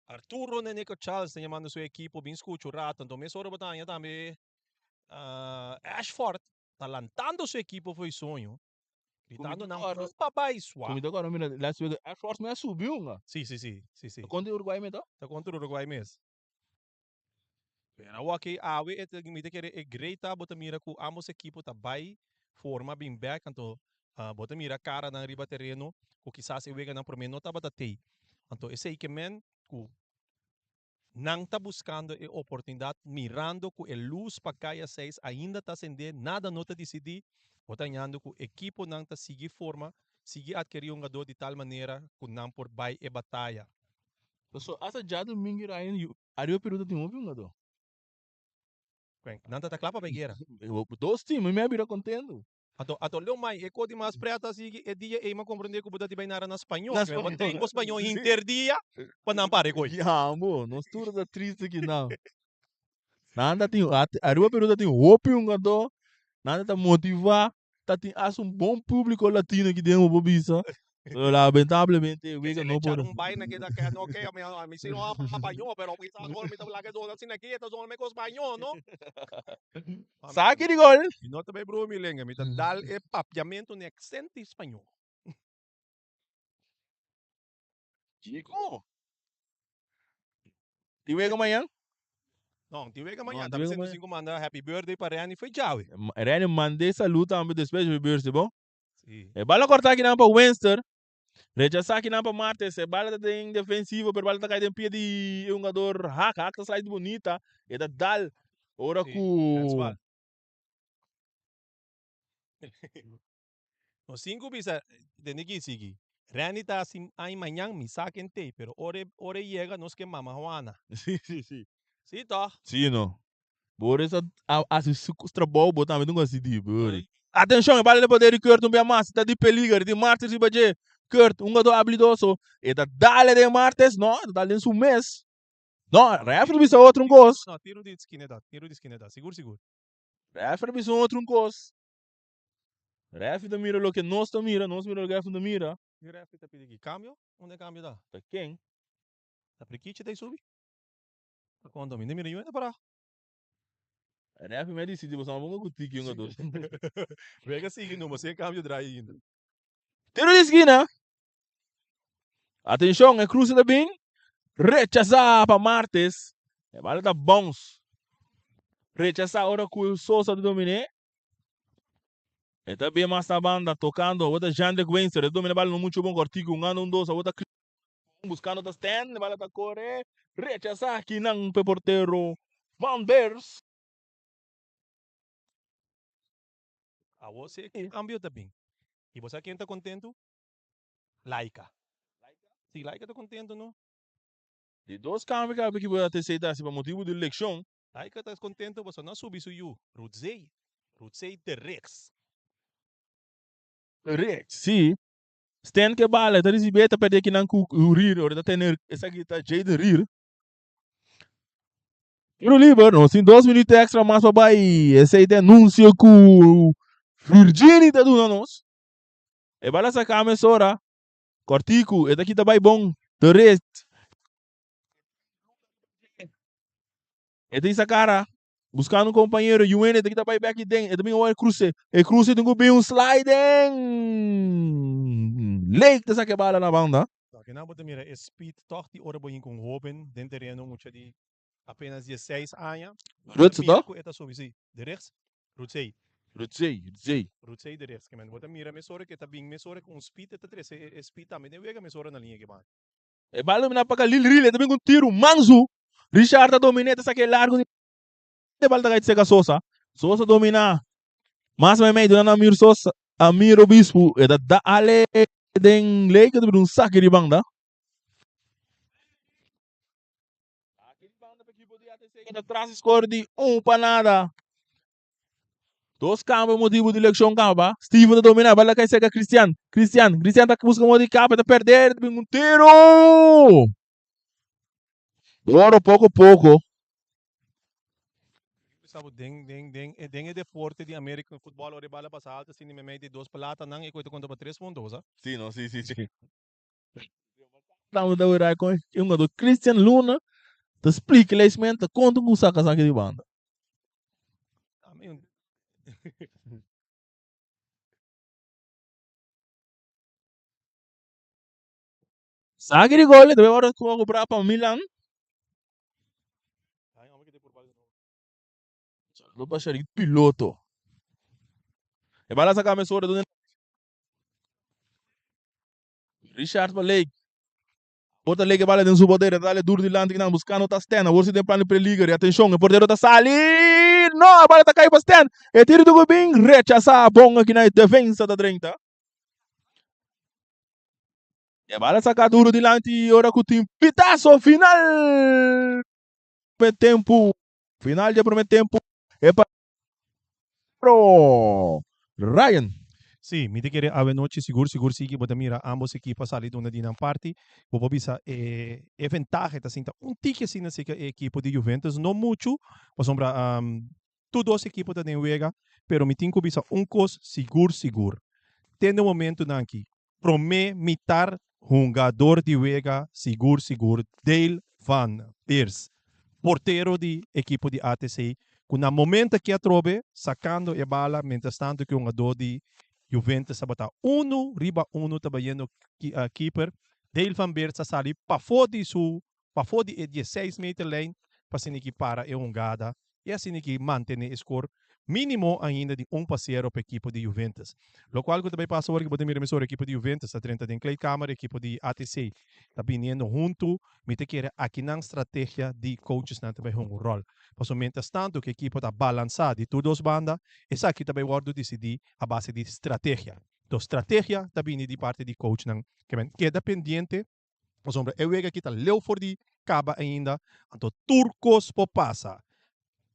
Arturo Neneco Charles ta yamando su ekipo bin scucha un rato. Anto mesora bo ta haña tambe Ashford ta lantando su ekipo for e soño. Gritando nan pa bai swa. Cu mi ta acorda mira last week Ashford me a subi un. Si si si si si. Ta contra Uruguay me ta? Ta contra Uruguay mes. Pero awor aki awe e ta mi ta kere e great ta bo ta mira ku ambos ekipo ta bai forma bin bek anto bo ta mira karanan riba tereno ku kisas e weganan prome no tabata tei. Anto esei ke men ku nan ta buskando e oportunidat mirando ku e lus pa kaya seis ainda ta sende nada no ta disidí bo ta hañando ku ekiponan ta sigui forma sigui atkerí hungadó di tal manera ku nan por bai e bataya. Paso hasta djadumingu Ryan yu ariba Peru ta tin hopi hungadó. Kwen, nan ta ta kla pa bai guera. Dos team, mi a bira contento. Anto, anto Leo Mai, e ko di mas pret a sigui e dia ei m'a comprende ku bo ta di bai nara na spañó. Na Bo spañó. train bo spañó hinter dia pa nan para e koi. Ya bo, nos tur ta triste kinan. Nan ta tin, ariba Peru ta tin hopi hungadó, nan ta ta motivá, ta tin hasta un bon público latino aki den bo por bisa. Pero lamentablemente wega no por. Un vaina que que no que a mi si no habla español, pero quizás ora mi ta habla que zona asina aquí, esta zona me ko español, no? Saki di gol. Mi no ta bay broma mi lenga, mi ta dal e papiamento ni accento español. Chico. Tin wega mañan? No, tin wega mañan. Ta bisa nos manda happy birthday pa Renny foi djawe. Renny mand'é salud tambe despues happy birthday, bon? Si. E bala corta akinan pa Wenster. Rechasa akinan pa Martes. E bala ta den defensivo, pero bala ta kai den pie di e hungador Haak. Haak ta slide bonita. E ta dal ora Si, ku handsbal. Nos tin ku bisa, tende ki sigui. Randy ta hasi ai mañan mi sa ken t'ei, pero ora e ora e yega nos ke mama Juana. Si, si, si. Si tòg? Si no. Boris a a hasi su trabou, bo tambe tin ku hasi di Boris. Atenshon, e bala den poder di Kurt un bia mas, ta di peliger, di Martes riba dje. Kurt, un hungador habilidoso, e ta dale den Martes, no, e ta dale den su mes. No, referee bisa otro un kos. No, tiro di skina ta, tiro di skina ta, sigur sigur. Referee bisa otro un kos. Referee ta mira loke nos ta mira, nos mira loke referee ta mira. Ki referee ta pidi ki cambio? Unda e cambio ta? Ta ken? Ta Prikichi ta e subi? Ta konta mi, no mira yu ta para. Referee mi a disidi boso no ponga ku tiki un ados. Wega sigui numa si e cambio draai ainda. Tiro di skina. Atenshon, e cruce ta bin rechasa pa Martes. E bala ta bounce. Rechasa ora ku Sosa ta domine. E ta bin mas na banda tocando. Awor ta Jandrick Weinster. E ta domina bala no mucho bon. Cortico un anda un dos. Awor ta buscando ta Stan. E bala ta core. Rechasa kinan pe portero Van Beers. Awor si e cambio ta bin. Y bo sa ken ta contento? Laika. Si Laika ta contento no. Di dos cambio cu aki bo ta TC ta haci pa motibo di leccion. Laika ta contento pasobra no a subi su yu, Rutzey. Rutzey de Rex. De Rex, si. Stan ke bala, e ta ricibi e ta perde kinan cu Rier, ora e ta tene esaki ta Jayden Rier. Tiro liber, nos tin dos minuut extra mas pa bai. Esey ta e anuncio cu Virgini ta duna nos. E bala saca mesora. Cortico, e ta kita bai bon. Torres. E ta isa cara. Buscando un compañero. Yuene ta kita bai back den. E ta bin awor e cruce. E cruce tin cu bin un sliding. Lake ta saca e bala na banda. Aki nan bo ta mira e speed toch di ora bo hinca un hoben den tereno mucha di. Apenas dieseis aña. Rutse Mira toch? ku e ta subi, si. De rechts. Rutsey. Rutsey, Rutsey. Rutsey de rechts. Bo ta mira mesora ku e ta bin mesora ku un speed e ta trese e speed tambe den wega mesora na liña ke banda. E bal domina pa Khalil Rile, e ta bin ku un tiru mansu. Richard ta domina e ta saka e largu di e bal ta kai seka Sosa. Sosa domina mas meimei duna na Amir Sosa, Amir Obispo e ta da ale den lei ku ta bira un saki di banda. Aki di banda pa ekipo di ATC ta tras di score di un pa nada. Dos cambio motibo di leccion caba. Steven ta domina, bala cai cerca Cristian. Cristian, Cristian ta busca modo di capa, ta perde, ta bin un tiro. Oro poco poco. Sabe, den, den, den, eh, den e deporte di American football, ora e bala pasa alto, asina meimei di dos pelatanan, e koe ta konta pa tres punto, bo sa? Sí, no, sí, sí, sí. Tamo ta wera con e hungador Christian Luna ta splica leisment ta conta cu saca saki di banda. Saki di gol ta bay ora cu a cobra pa Milan. Saludo pa Sharik Piloto. E bala saca mesora donde Richard pa Lake. Awor ta Lake e bala den su poder. E ta dale duro dilanti kinan buscando ta Stan. Awor si den plan di peliger. Y atencion e portero ta sali. No, e bala ta cay pa Stan. E tiro di bin rechasa bon aki na e defensa ta drenta. E bala saca duro dilanti ora cu tin pitazo final. Primer tempo. Final di e primer tempo. E pa Pro Ryan. Sí, mi ta kere awe nochi sigur sigur sigui bo ta mira ambos ekipo a sali duna di nan parti. Bo por bisa e e ventaha ta sinta un tiki asina si e ekipo di Juventus, no muchu pasobra tur dos ekipo ta den wega, pero mi tin ku bisa un kos sigur sigur, te na e momentunan aki Prome mitar hungador di wega sigur sigur Dale van Beers, portero di ekipo di ATC ku na momento aki atrobe sakando e bala mientrastanto ku e hungador di Juventus tabata unu riba unu ta bayendo keeper Dale van Beers a sali pafó di su pafó di e dieseis meter lijn pa asina ki para e hungada i asina ki mantene e skor minimo ainda di un pa sero pa ekipo di Juventus. Lokual ku ta bai pasa ora ku bo ta mira mesora ekipo di Juventus ta drenta den kleedkamer, ekipo di ATC ta biniendo huntu, mi ta kere akinan strategia di coachesnan ta bai hunga un ròl. Pasobra mientras tanto ku ekipo ta balansá di tur dos banda, esaki ta bai wòrdu disidí a base di strategia. Enton strategia ta bini di parti di coachnan. Keda pendiente. Pasobra e wega aki ta leu for di kaba ainda, anto tur kos por pasa.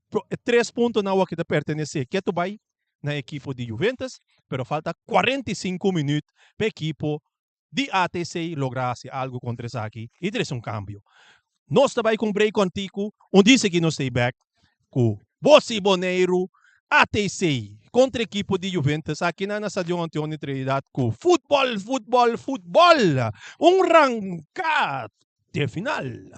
Pro e tres puntonan awor ki ta pertenesé ketu bai na ekipo di Juventus, pero falta 45 minüt pa ekipo di ATC logra hasi algu kontra esaki i trese un kambio. Nos ta bai ku un break kòntiku, un dise ki nos ta ei bèk ku Bosi Boneiru, ATC kontra ekipo di Juventus akinan na Stadion Antonio Trinidad ku futbòl, futbòl, futbòl! Un ranka te final!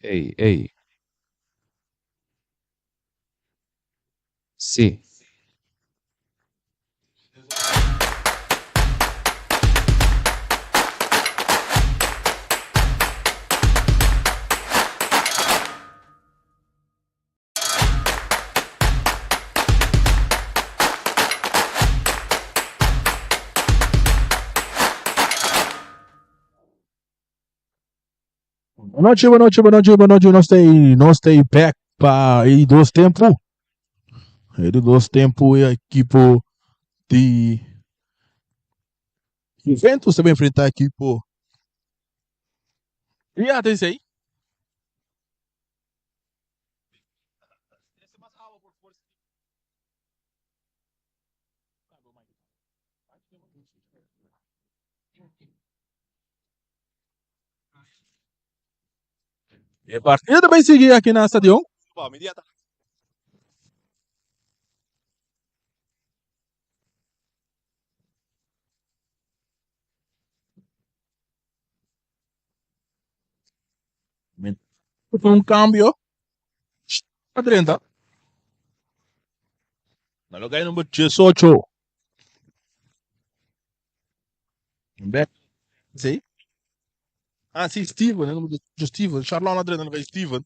Ey, ey. Sí. Bonochi, bonochi, bonochi, bonochi. Nos ta nos ta back pa e di dos tempo. E di dos tempo e equipo di Juventus ta enfrenta equipo di ATC. E partido ta bay sigui aki na stadion. Un cambio. A 30. Na lugar number 18. Back. Sí. Ah, sí, Steven. Número 18, Steven. Charlon a 30 lugar Steven.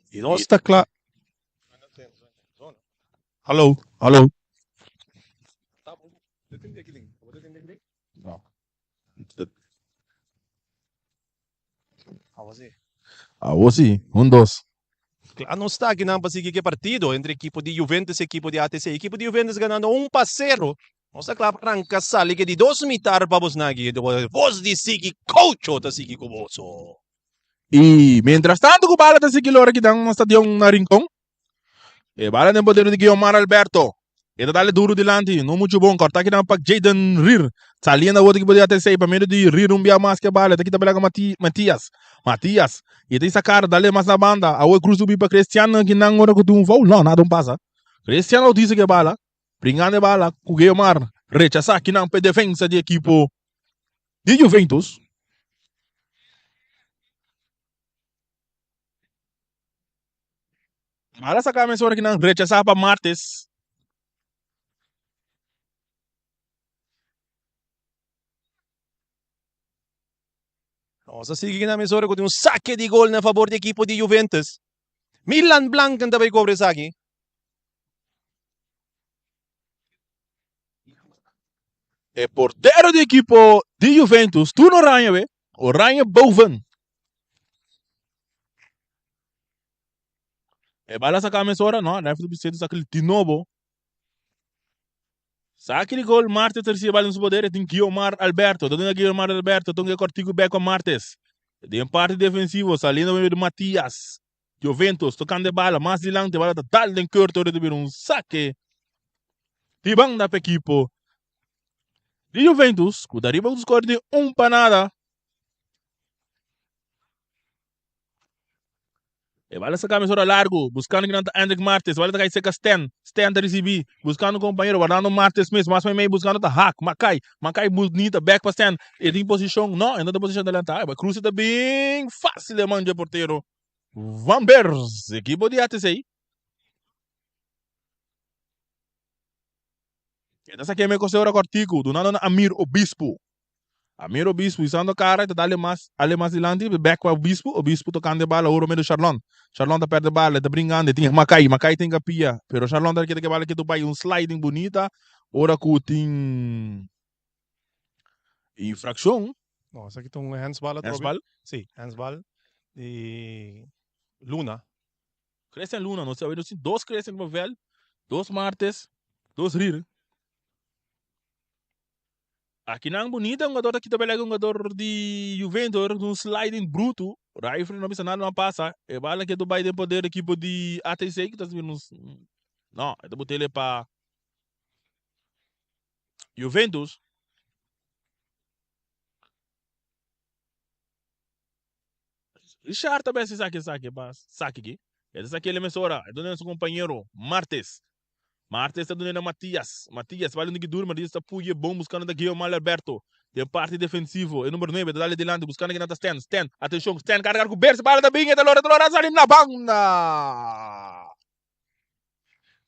Y nos ta kla. Hallo, hallo. No. Awo sí, un dos. Kla nos ta akinan pa sigui ke partido entre ekipo di Juventus y ekipo di ATC. Ekipo di Juventus ganando un pa sero. Nos ta kla pa ranka sali ke di dos mitar pa bosnan aki. Bos di sigui Cocho ta sigui ku boso. Y mientras tanto ku bala ta sigui lora kinan na stadion na Rincon. E bala den poder di Guiomar Alberto. E ta dale duro dilanti, no mucho bon. Corta kinan pa Jaden Rir. Saliendo awor equipo di ATC pa medio di Rir un bia mas ke bala. Ta kita bala Mati, Matias. Matias. E ta sacar, dale mas na banda. Awor cruz subi pa Cristian kinan ora ku tin un foul. No, nada un pasa. Cristian Bautista ke bala. Bringando e bala ku Guiomar. Rechasa kinan pa e defensa di equipo di Juventus. Mala saka mesora ki nan rechasá pa Martes. Nos a sigui na mesora ku tin un sake di gol na fabor di ekipo di Juventus. Milan Blanken ta bai kobra esaki. E portero di ekipo di Juventus, Toon Oranje we, Oranje boven. E bala saka mesora, no, referee Vicente saka di nobo. Saki di gol, Martes ta recibe bala den su poder, e tin Guiomar Alberto, ta duna Guiomar Alberto, ta un cortico bek pa Martes. Den parti defensivo, saliendo medio di Matias. Juventus tocando e bala mas dilanti, e bala ta dal den keurte ora ta bira un sake di banda pa ekipo di Juventus ku ta riba ku score di un pa nada. E bala sa kabes ora largu, buskando kinan ta Hendrik Martes, bala ta kai seka Sten, Sten ta risibi, buskando kompañero, wardando Martes mes, mas meimei buskando ta Haak, Makai, Makai bunita, bek pa Sten, e tin posishon, no, e no ta posishon delantá, e kruse ta bin fásil e man dje portero Van Bers, ekipo di ATC. E ta saké me kose ora kòrtiku, dunando na Amir Obispo. Amir Obispo isando kara e ta dale mas ale mas dilanti bek pa Obispo, Obispo tokando e bala oro medio Sharlon. Sharlon ta perde bala, e ta bringando, e tin Makai, Makai tin kapia, pero Sharlon ta keda ke bala ketu bai un sliding bunita ora ku tin infrakshon. No, esaki ta un handsbal atrobe. Handsbal? Si, handsbal di Luna. Christian Luna, nos sabe nos tin dos Christian riba veld, dos Martes, dos Rir. Akinan bunita hungador ta kita bela hungador di Juventus ora un sliding bruto. Referee no bisa nada no a pasa. E bala ke bai den poder ekipo di ATC ku ta bira un no, e ta botele pa Juventus. Richard ta besi saki saki pa saki ki. E ta saki ele mesora. E duna su compañero Martes. Martes ta duna na Matias. Matias bal un duru, Matias ta puye bon buscando ta Guillermo Alberto. Den parti defensivo, e number 9 ta dale dilanti buscando kinan ta Stan. Stan, atencion, Stan carga cu Bers, bala ta bin, e ta lora, ta lora, sali na banda.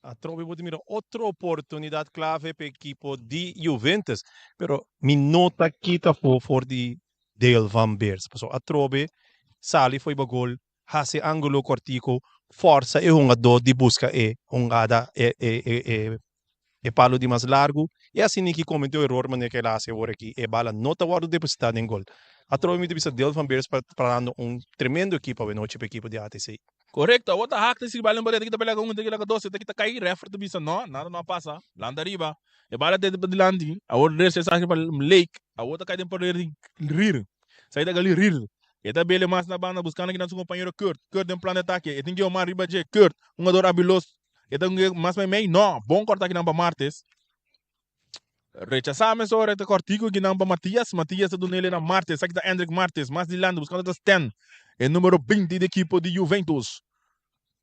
Atrobe bo ta mira otro oportunidad clave pa ekipo di Juventus, pero mi no ta kita afo for di Dale van Beers, pasobra atrobe sali fo'i bo gol, hasi angulo kortiku, forsa e hungadó di buska e hungada e e e e e palo di mas largu i asina ki komete un eror manera ku el a hasi awor aki e bala no ta wòrdu depositá den gol. Atrobe mi ta bisa Dale van Beers pa trahando un tremendo ekipo awenochi pa ekipo di ATC. Korekto, awor ta hak ta sirbi bala en ta pelea ku un, ta kila ku dos, ta kita kai, rèfri ta bisa no, nada no a pasa, lanta riba, e bala ta pa dilanti, awor resa esaki pa Lake, awor ta kai den poder di Rir, Sai ta gali rir. E ta bele mas na banda buscando kinan su compañero Kurt. Kurt den plan de ataque. E tin Guiomar riba dje. Kurt, hungador habilos. E ta hunga mas mei mei? No. Bon corta kinan pa Martes. Rechasa mesora e ta cortico kinan pa Matias. Matias ta dunele na Martes. Esaki ta Endrick Martes. Mas dilanti buscando ta Stan. E numero 20 di ekipo di Juventus.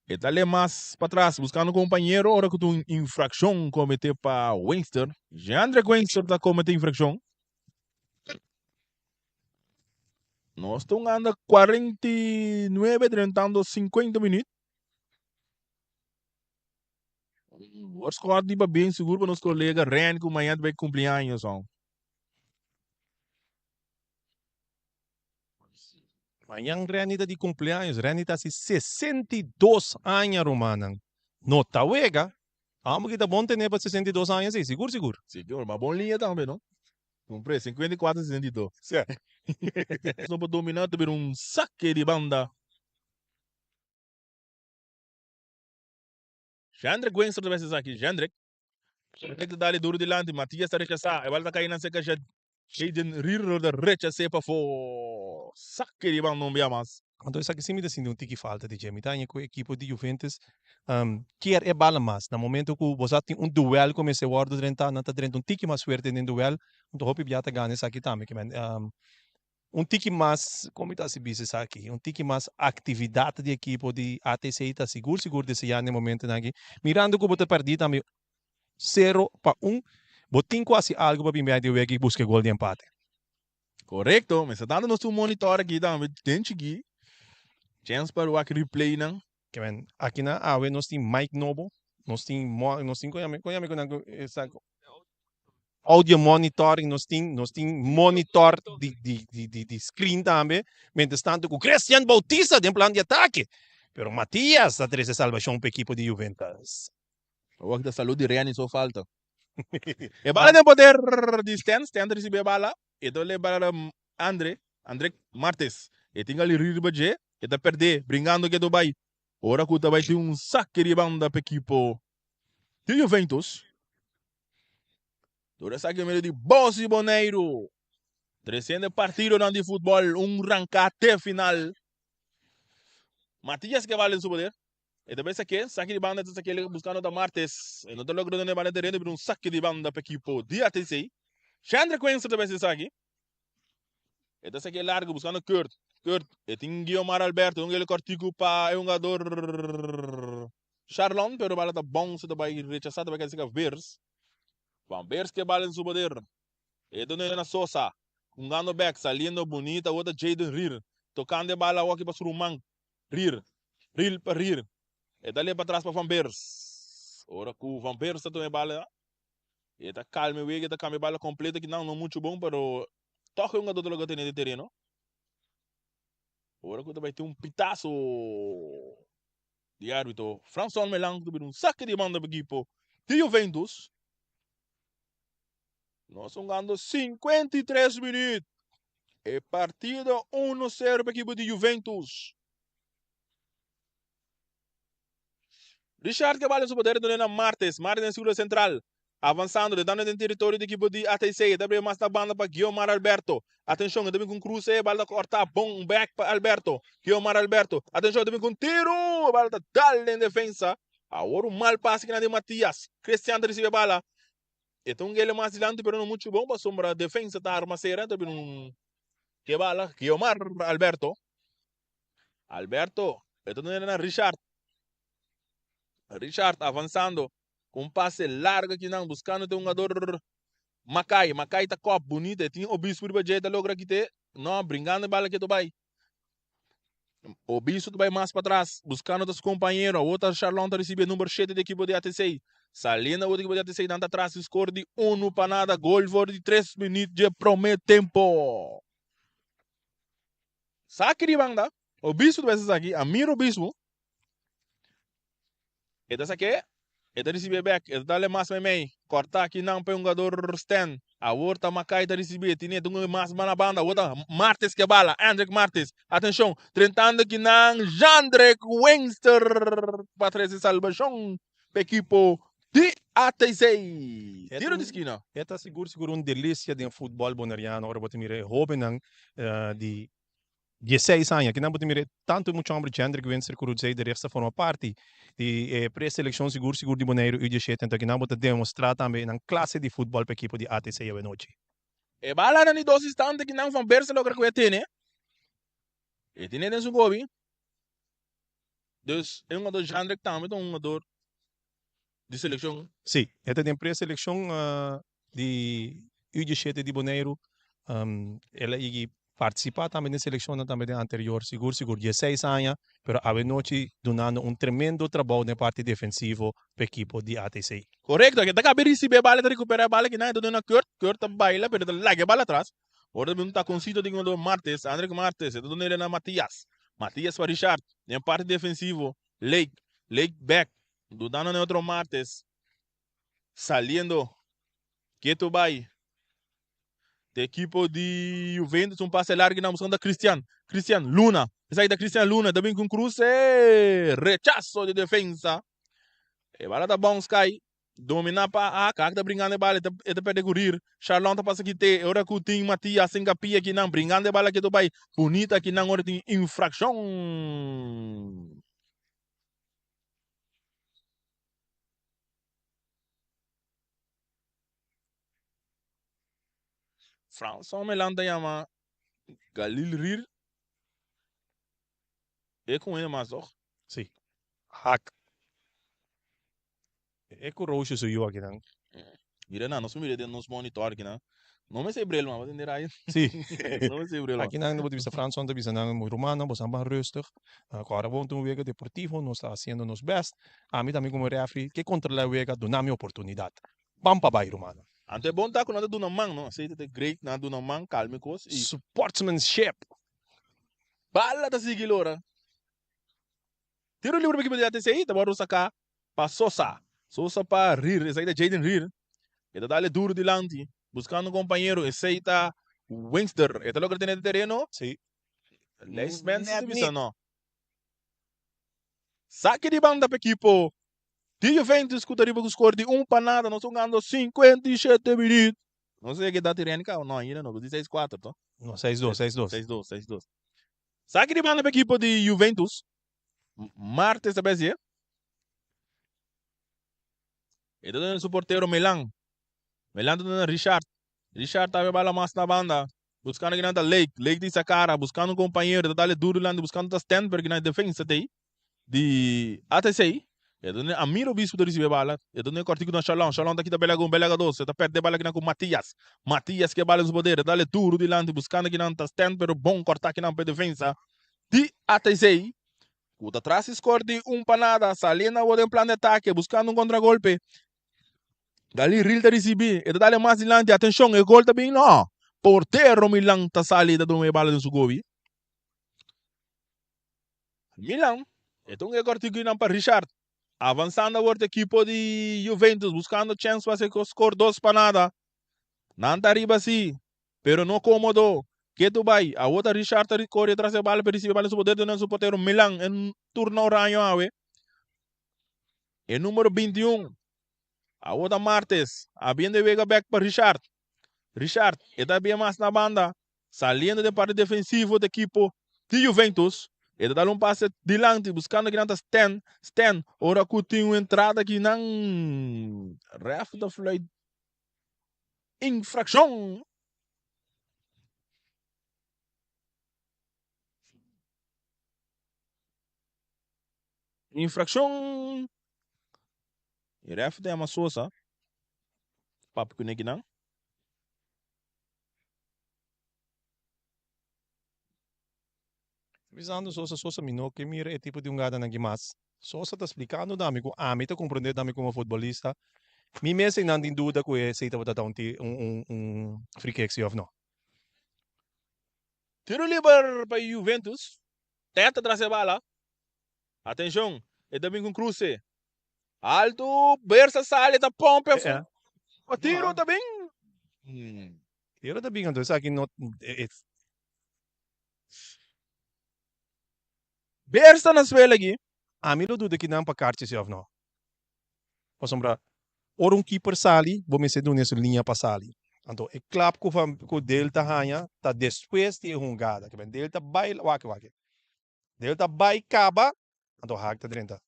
E ta le mas patras buscando compañero ora cu ta un infraccion comete pa Wingster. Jeandrick Wingster ta comete infraccion. Nos ta un anda 49 drentando 50 minuut. Worskot di babien sigur pa nos kolega Ren ku mañana ta bai cumpleaños on. Mañan Renny ta di cumpleaños. Renny ta hasi 62 aña rumannan. No ta wega. Amo ki ta bon tene pa 62 aña si, sigur sigur. Sigur, ma bon liña tambe no. Cumpré, 54 62. Sí. No por domina ta bira un saque di banda. Jendrick Wenstra ta bes esaki. Jendrick. Jendrick ta dale duro dilanti. Matias ta rechasa. E bala ta kai nan cerca Jayden Rirro ta rechas'é pafó. Saque di banda un bia mas. Anto esaki si mi ta sinti un tiki falta di dje. Mi ta haña ku e ekipo di Juventus kier e bala mas. Na momento ku bo sa tin un duel ku mester wòrdu drentá, nan ta drenta un tiki mas fuerte den duel. Anto hopi bia ta gana esaki tambe. Ke men un tiki mas, kon mi ta hasi bisa esaki? Un tiki mas aktividat di ekipo di ATC ta sigur sigur deseá na e momentonan aki. Mirando ku bo ta pèrdí tambe 0-1, bo tin ku hasi algu pa bin bèk di wega i buska e gol di empate. Korekto, mester tantu nos tin un monitor aki tambe den chikí. Chèns pa wak replay nan. Ke men, aki nan awe nos tin mic nobo, nos tin mo, nos tin kon yama, kon yama ku nan ku esa audio monitoring nos tin, nos tin monitor di di di di di screen tambe, mientras tanto ku Christian Bautista den plan di atake. Pero Matias ta trese salbashon pa ekipo di Juventus. Wak ta salud di Reni so falta. E bala den poder di Stan, Stan ta ricibi e bala, e ta le bala Andre, Andre Martes, e tin ali riba dje, e ta perde, bringando ke ta bai. Ora ku ta bai tin un sake di banda pa ekipo di Juventus. Tur esaki medio di Bos di Boneiru. Tresiendo partidonan di futbol, un ranka te final. Matias ke bala den su poder. E ta bay sake, sake di banda ta sake buscando ta Martes. E no ta logra done bala tereno pero un sake di banda pa equipo di ATC. Chandra Quenster ta bay haci esaki. E ta sake largo buscando Kurt. Kurt, e tin Guiomar Alberto, un gele cortico pa e hungador Charlon, pero bala ta bounce ta bay rechasa ta bay cay cerca Beers. Van Beers ke bala en su poder. E ta done na Sosa. Hungando back, saliendo bonita, awor ta Jayden Rier. Tocando e bala awor aki pa su ruman Rir, ril pa rir. E ta leba patras pa Van Beers. Ora ku Van Beers ta tuma e bala, e ta kalma e wega, e ta kambia e bala kompleto ki nan no muchu bon, pero tòg e hungadó ta logra tene den tereno. Ora ku ta bai tin un pitaso di árbitro Franson Melan ku ta bira un sake di banda pa ekipo di Juventus. Nos hungando 53 minuut. E partido 1-0 pa ekipo di Juventus. Richard Cabal en su poder done na Martes. Martes den círculo central. Avanzando, de dando den territorio di ekipo di ATC. E ta bria mas na banda pa Guiomar Alberto. Atencion, e ta bin cu un cruce, e bal ta corta. Bon back pa Alberto. Guiomar Alberto. Atencion, e ta bin cu un tiro. E bal ta dal den defensa. Awor un mal pase kina di Matias. Cristian ta ricibi e bala. E ta un gele mas dilanti pero no muchu bon pasobra defensa ta arma sera ta bin un ke bala Guiomar Alberto. Alberto e ta duna na Richard. Richard avansando. Ku un pase largo akinan buskando te hungador Makai. Makai ta kòp bunita. E tin Obispo riba dje ta logra kite. No, bringando e bala ketu bai. Obispo ta bai mas patras buskando ta su kompañero. Awor ta Charlon ta risibi e number shete di ekipo di ATC. Saliendo awor di ekipo di ATC nan ta tras di skor di unu pa nada. Gol for di tres minüt dje promé tempo. Saki di banda. Obispo ta bai hasi esaki. Amir Obispo. E ta sak'é, e ta risibié bèk, e ta dal e mas meimei, kòrtá akinan pa e hungador Stan. Awor ta Makai ta risibié, tine ta un mas na banda, awor ta Martes ke bala, Andrick Martes. Atenshon, drentando akinan Jandrick Wingster pa trese salbashon pa ekipo di ATC. Tiro di skina. E ta sigur sigur un delisia den futbòl boneriano ora bo ta mira e hóbennan di Dieseis aña, kinan bo ta mira tantu e mucha homber Jendrick Winster ku Rudzey de Richt ta forma parti di e preselekshon sigur sigur di Boneiru U diesshete, anto kinan bo ta demostrá tambe nan klase di futbòl pa ekipo di ATC awenochi. E balanan di dos instante kinan Van Bersen logra ku e tene, e tene den su gobi. Dus e hungador Jendrick tambe ta un hungador di selekshon. Sí, e ta den preselekshon di U diesshete di Boneiru. El a yigi partisipá tambe den selekshonnan tambe den anterior, sigur sigur diesseis aña, pero awenochi dunando un tremendo trabou den parti defensivo pa ekipo di ATC. Korekto, e ta kabi risibí e bala, e ta rekuperá e bala kinan e ta duna Kurt, Kurt ta baila pero e ta laga e bala atras. Ora ta bin un takoncito di hungador Martes, Andrick Martes, e ta duna el na Matias, Matias pa Richard, den parti defensivo, Lake, Lake bek, dudando na e otro Martes. Saliendo keto bai te ekipo di Juventus un pase largo nan buscando Cristian Cristian Luna esaki ta Cristian Luna ta bin cu un cruce rechazo di defensa e bala ta bounce kai domina pa Aka Aka ta bringando e bala e ta perde cu Rir Charlon ta pasa kite e ora cu tin Matias sin kapia kinan bringando e bala keto bai bunita kinan ora tin infraccion. Franson Melan ta yama Galil Rir. E ku hende mas toch? Sí. Hak. E ku Roosje su yu akinan. Mira nan, nos por mira den nos monitor akinan. No mester bril man, bo tende rai. Sí. No mester bril man. Akinan bo ta bisa Franson ta bisa nan muy rumannan, boso ban rustig. Ku ora bo ta un wega deportivo, nos ta hasiendo nos best. Ami tambe komo refri ke kontrola e wega, duna mi oportunidat. Ban pa bai rumannan. Anto e bon ta ku nan ta duna man, no? Asei ta great, nan a duna man, kalma e kos i. Sportsmanship! Bala ta sigui lora. Tiro libre pa ekipo di ATC ta wòrdu saká pa Sosa. Sosa pa Rir, esaki ta Jayden Rir. E ta dale duru dilanti, buskando un kompañero, esei ta Wingster. E ta logra tene e tereno. Sí. Lijstman si ta bisa no. Saki di banda pa ekipo di Juventus ku ta riba ku skor di un pa nada. Nos ta hungando 57 minüt. No sé ke dat Irene kaba. No, ainda no. Di seis kuater, to? No, seis dos, seis dos. Seis dos, seis dos. Saki di banda pa ekipo di Juventus. Martes ta besi e. E ta duna su portero Milan. Milan ta duna Richard. Richard ta bala mas na banda. Buscando kinan ta Lake. Lake di Sakara. Buscando un compañero. Ta dale duro dilanti. Buscando ta Stenberg kinan defensa tei di ATC. E ta duna Amir Obispo ta ricibi e bala. E ta duna e cortico na Shalom. Shalom ta kita belega un belega dos. E ta perde e bala kinan cu Matias. Matias ke bala en su poder. E ta dale duro dilanti. Buscando kinan ta Stenberg. Pero bon corta kinan pa e defensa di ATC. Ku ta tras di skor di un pa nada, saliendo awor den plan di atake, buskando un kontragolpe. Dali Ril ta risibí, e ta dale mas dilanti, atenshon, e gol ta bin, no! Portero Milan ta sali i ta duna e bala den su gobi. Milan, e ta un e kòrtiku nan pa Richard. Avansando awor ta ekipo di Juventus, buskando chèns pa hasi skor dos pa nada. Nan ta riba si, Pero no komodo. Ketu bai. Awor ta Richard ta kore tras e bala pa risibi e bala den su poder duna su portero Milan e turno oraño awe. E numero 21. Awor ta Martes. Abiendo e wega bek pa Richard. Richard e ta bia mas na banda. Saliendo den parti defensivo di ekipo di Juventus. E ta dal un pase dilanti buscando kinan ta Stan. Stan ora cu tin un entrada kinan ref ta fluit Infraccion. Infraccion. E ref ta yama Sosa. Papia ku nekinan. Bisando Sosa, Sosa mi no ke mira e tipo di hungadanan aki mas. Sosa ta splikando na mi ku ami ta komprende tambe komo futbolista. Mi mes einan tin duda ku esei tabata ta un un un free kick si òf no. Tiro liber pa Juventus. Teta tras e bala. Atenshon, e ta bin ku un kruse. Alto, Bersa sali ta pompe fu. Tiro ta bin. Tiro ta bin anto esaki no. Bersa na suela aki. Ami lo duda kinan pa karchi si òf no. Pasobra ora un keeper sali, bo mester duna su liña pa sali. Anto e klap ku van ku Dale ta haña ta despues di e hungada. Ke men Dale ta bai, wak wak. Dale ta bai kaba, anto Haak ta drenta.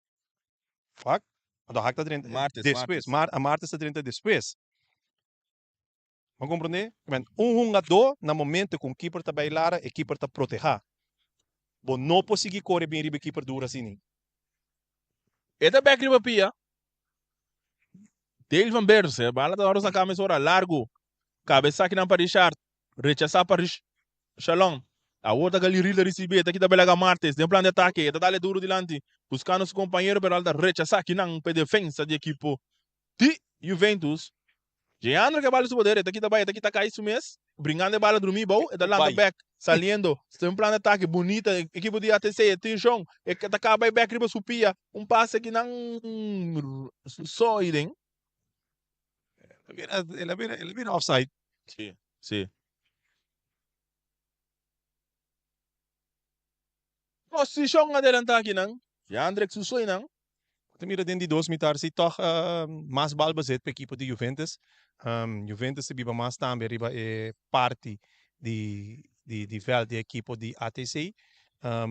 Wak, anto Haak ta drenta Martes, despues. Martes. Mar, Martes ta drenta despues. Bo comprende? Men, un hungadó na momento ku un keeper ta bai lara, e keeper ta protehá. Bo no por sigui kore bin riba e keeper duro asina. E ta bek riba pia. Dale van Beers, e bala ta wòrdu saká mesora largu. Kabesa kinan pa Richard. Rechasá pa Richalon. Awor ta Galiril ta risibí. E ta kita belaga Martes den plan di atake. E ta dale duro dilanti buskando su kompañero pero al ta rechasá kinan pa e defensa di ekipo di Juventus. Jeandro ke bala su poder, e ta kita bai, e ta kita kai su mes, bringando e bala drumi bou, e ta lanta bek, saliendo, sta un plan di atake bunita, ekipo di ATC, atencion, e ta kaba bai bek riba su pia, un pase ki nan so ei den. El a bira, el a bira offside. Si, si. Posicion adelanta akinan, Jeandrek su soinan. Bo ta mira den di dos mitar si tog mas bal bezit pa ekipo di Juventus. Juventus ta biba mas tambe riba e parti di di veld di ekipo di ATC.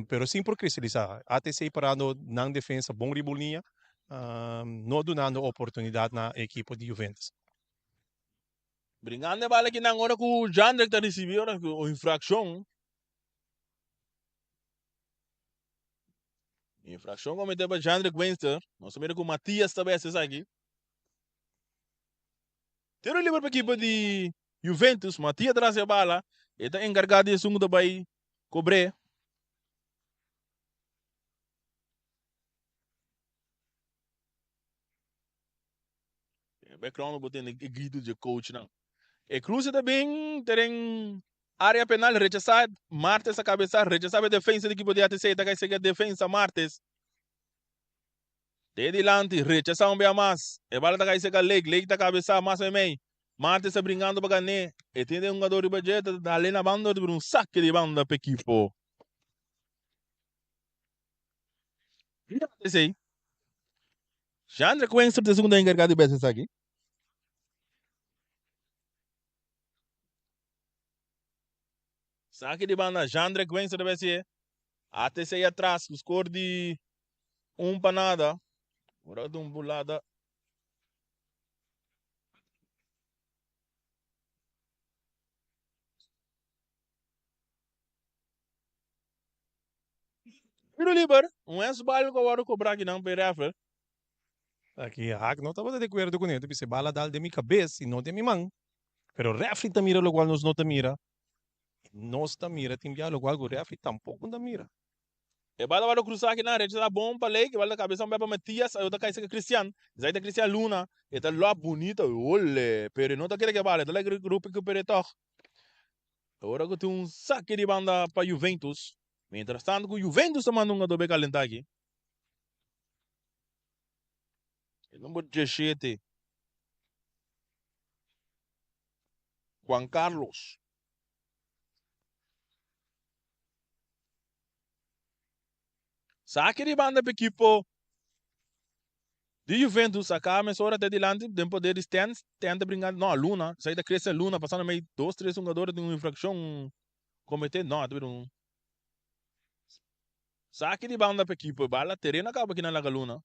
Pero sin por kristalisá. ATC parando nan defensa bon riba un liña, no dunando oportunidat na ekipo di Juventus. Bringando e bal akinan ora ku Jandrek ta risibi ora ku un infrakshon. Infraccion comete pa Jandrick Weinster. Nos a mira cu Matias ta bes esaki. Tiro liber pa ekipo di Juventus. Matias tras e bala. E ta encarga di esun cu ta bay cobre. Background bo tende e grito dje coachnan. E cruce ta bin teren area penal rechasa Martes a cabeza rechasa be defensa di equipo di ATC ta kai sega defensa Martes. Te dilanti rechasa un bia mas. E bala ta kai sega Lake, Lake ta cabeza mas meimei. Martes ta bringando pa gane. E tende un jugador riba dje ta dale na banda ta bira un saque di banda pa equipo di ATC. Jeandre Quenster ta esun ku ta enkargá di bes esaki. Saki di banda Jeandre Quenster ta besi ATC atras ku skor di un pa nada. Ora ta un bulada. Tiro liber, un hensbal ku a wòrdu kobrá akinan pa e rèfer. Aki Haak no tabata di akuerdo kuné, ta bisa e bala dal den mi kabes i no den mi man. Pero rèfri ta mira lokual nos no ta mira, i nos ta mira tin bia lokual ku rèfri tampoko no ta mira. E bala wòrdu krusá akinan, rechasá bon pa Lake, e bala ta kabesa un bia pa Matias, ayo ta kai serka Cristian, esaki ta Cristian Luna, e ta lòp bunita, ole, pero e no ta kere ku e bala, e ta laga rekuper'é tòg. Ora ku tin un sake di banda pa Juventus. Mientras tanto ku Juventus ta manda un adobe kalentá aki. E number 17. Juan Carlos. Sake di banda pa ekipo di Juventus a caba mesora te dilanti den poder di Stan. Stan ta brinca, no, Luna, esaki ta Christian Luna pasando mei dos tres hungador tin un infraccion comete, no, ta bira un Sake di banda pa ekipo, bala tereno a caba aki na Laga Luna.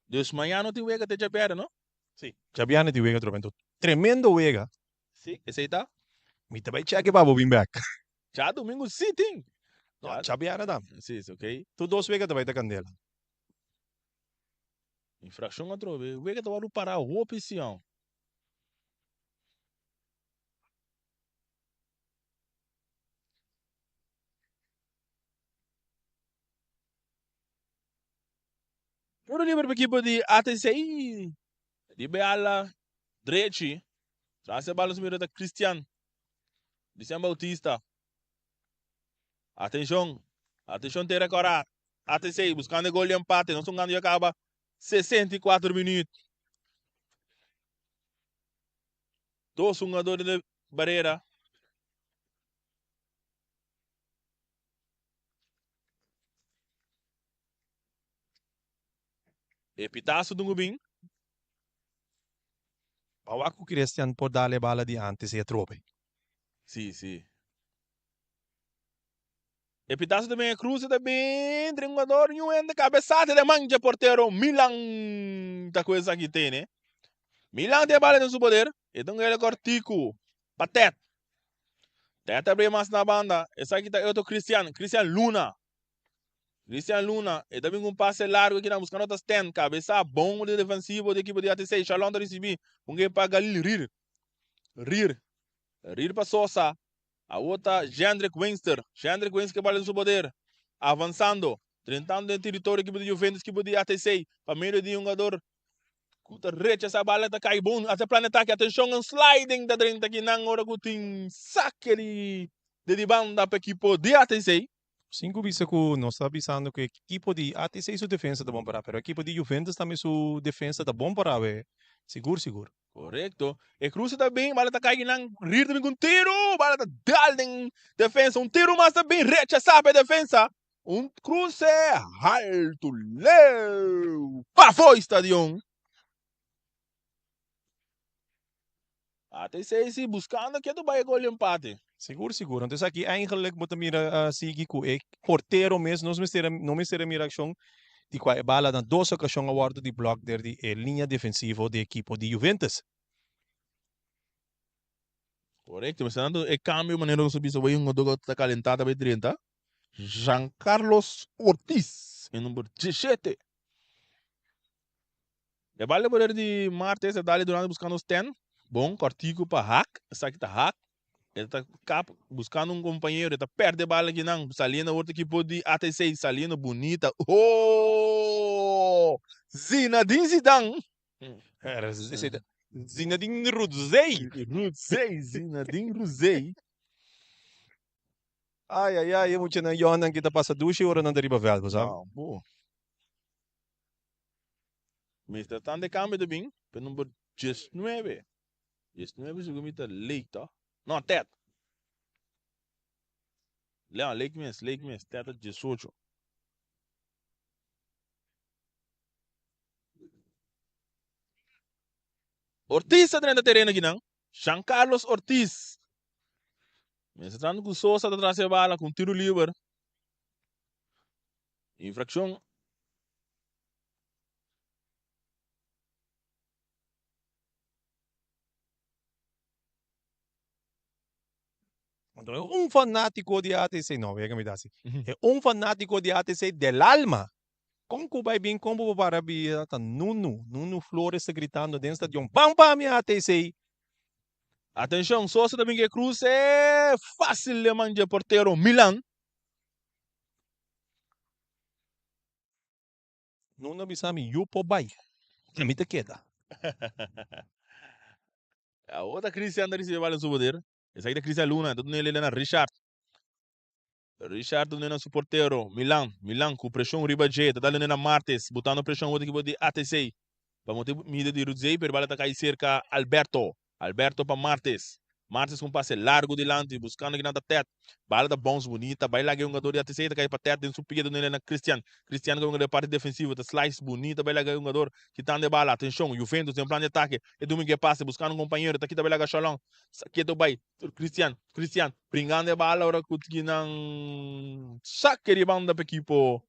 Dus mañana no tin wega te djabièrnè, no? Si, djabièrnè tin wega atrobe, enton tremendo wega. Si, esei ta. Mi ta bai cheke pa bo bin bek. Djadumingu si tin. No, djabièrnè tambe. Si, si, ok. Tur dos wega ta bai ta kandela. Infraccion atrobe. Wega ta wòrdu pará hopi siòn. Tiro liber pa ekipo di ATC. Riba e ala drechi. Tras e bala su mira ta Cristian. Cristian Bautista. Atencion. Atencion Tera Cora. ATC buscando e gol di empate. Nos hungando ya caba 64 minuut. Dos hungador den e barera. E pitazo dungu bin. Pa wak ku Christian por dal e bala di antes e atrobe. Si, si. E pitazo ta bin, e cruze ta bin, drin jugador, ñu hende cabezate den man dje portero Milan ta cu esaki tene. Milan tin e bala den su poder, e ta un hende cortico pa Ted. Ted ta bria mas na banda, esaki ta e otro Christian, Christian Luna. Christian Luna, e ta bin cu un pase largo aki nan buscando ta Stan, cabeza bon di defensivo di ekipo di ATC, Shalom ta ricibi, un ke pa Galil Rir, Rir, Rir pa Sosa, awo ta Jendrick Winster, Jendrick Winster ke bala den su poder, avansando, drentando den territorio ekipo di Juventus, ekipo di ATC, pa medio di hungador cu ta rechasa bala ta cay bon, hace plan di atake, atencion un sliding ta drenta aki nan ora cu tin sake di di banda pa ekipo di ATC. Sin cu bisa cu nos ta bisando cu ekipo di ATC su defensa ta bon pará, pero ekipo di Juventus tambe su defensa ta bon pará we, sigur sigur. Corecto. E cruce ta bin, bala ta cay kinan, Rier ta bin cu un tiro, bala ta dal den defensa, un tiro mas ta bin rechasa pa e defensa, un cruce halto leu pafo e stadion. ATC si buscando ke ta bay e gol di empate. Sigur sigur. Entonces aki eigenlijk bo ta mira sigui cu e portero mes nos mester a no mester a mira accion di cua e bala na dos ocasion a wordo di block der di e linea defensivo di ekipo di Juventus. Correcto, mester dando e cambio manera nos a bisa bay un jugador cu ta calenta ta bay drenta. Jean Carlos Ortiz e number 17. E bal de poder di Martes a dale durante buscando Stan. Bon, cortico pa Haak. Esaki ta Haak. E ta kap buscando un compañero. E ta perde bal aki nan. Saliendo otro equipo di ATC. Saliendo bunita. Oh! Zinedine Zidane. Zinedine Ruzey. Ruzey, Zinedine Ruzey. Ay, ay, ay, e muchanan yònnan ki ta pasa dushi ora nan ta riba vèlt, bo sa. Ah, bo. Mister tan de cambio ta bin pe number diesnuebe. Diesnuebe segun mi ta Lake to. No, Ted. Leon, Lake mes, Lake mes. Ted ta diesocho. Ortiz ta drenta tereno akinan. Jean Carlos Ortiz. Mester trando ku Sosa ta tras e bala ku un tiro liber. Infraccion. Anto e un fanatico di ATC, no, wega mi ta haci. E un fanatico di ATC del alma. Con cu bay bin, con bo por para bia, ta Nunu, Nunu Flores ta gritando den stadion, Ban pa mi ATC! Atencion, Sosa ta bin ke cruce facil den man dje portero Milan. Nuna bisa mi, Yu por bai, ami ta keda. Awor ta Cristian ta ricibi e bal den su poder. Esaki ta Cristian Luna, ta duna el na Richard. Richard ta duna na su portero, Milan. Milan cu presion riba dje, ta dal na Martes, botando presion awor ta ekipo di ATC. Pa motibu mide di Rudzey, pero e bal ta cay cerca Alberto. Alberto pa Martes. Martes ku un pase largu dilanti, buskando kinan ta Ted. Bala ta bounce bunita, bai laga e hungador di ATC ta kai pa Ted den su pia dun'e na Christian. Christian ku e hungador di parti defensivo ta slice bunita bai laga e hungador kitando e bala. Atenshon, Juventus den plan di atake. E Domingo e pase buskando un kompañero ta kita bai laga Shalom. Saketo bai Christian, Christian bringando e bala ora ku kinan sake di banda pa ekipo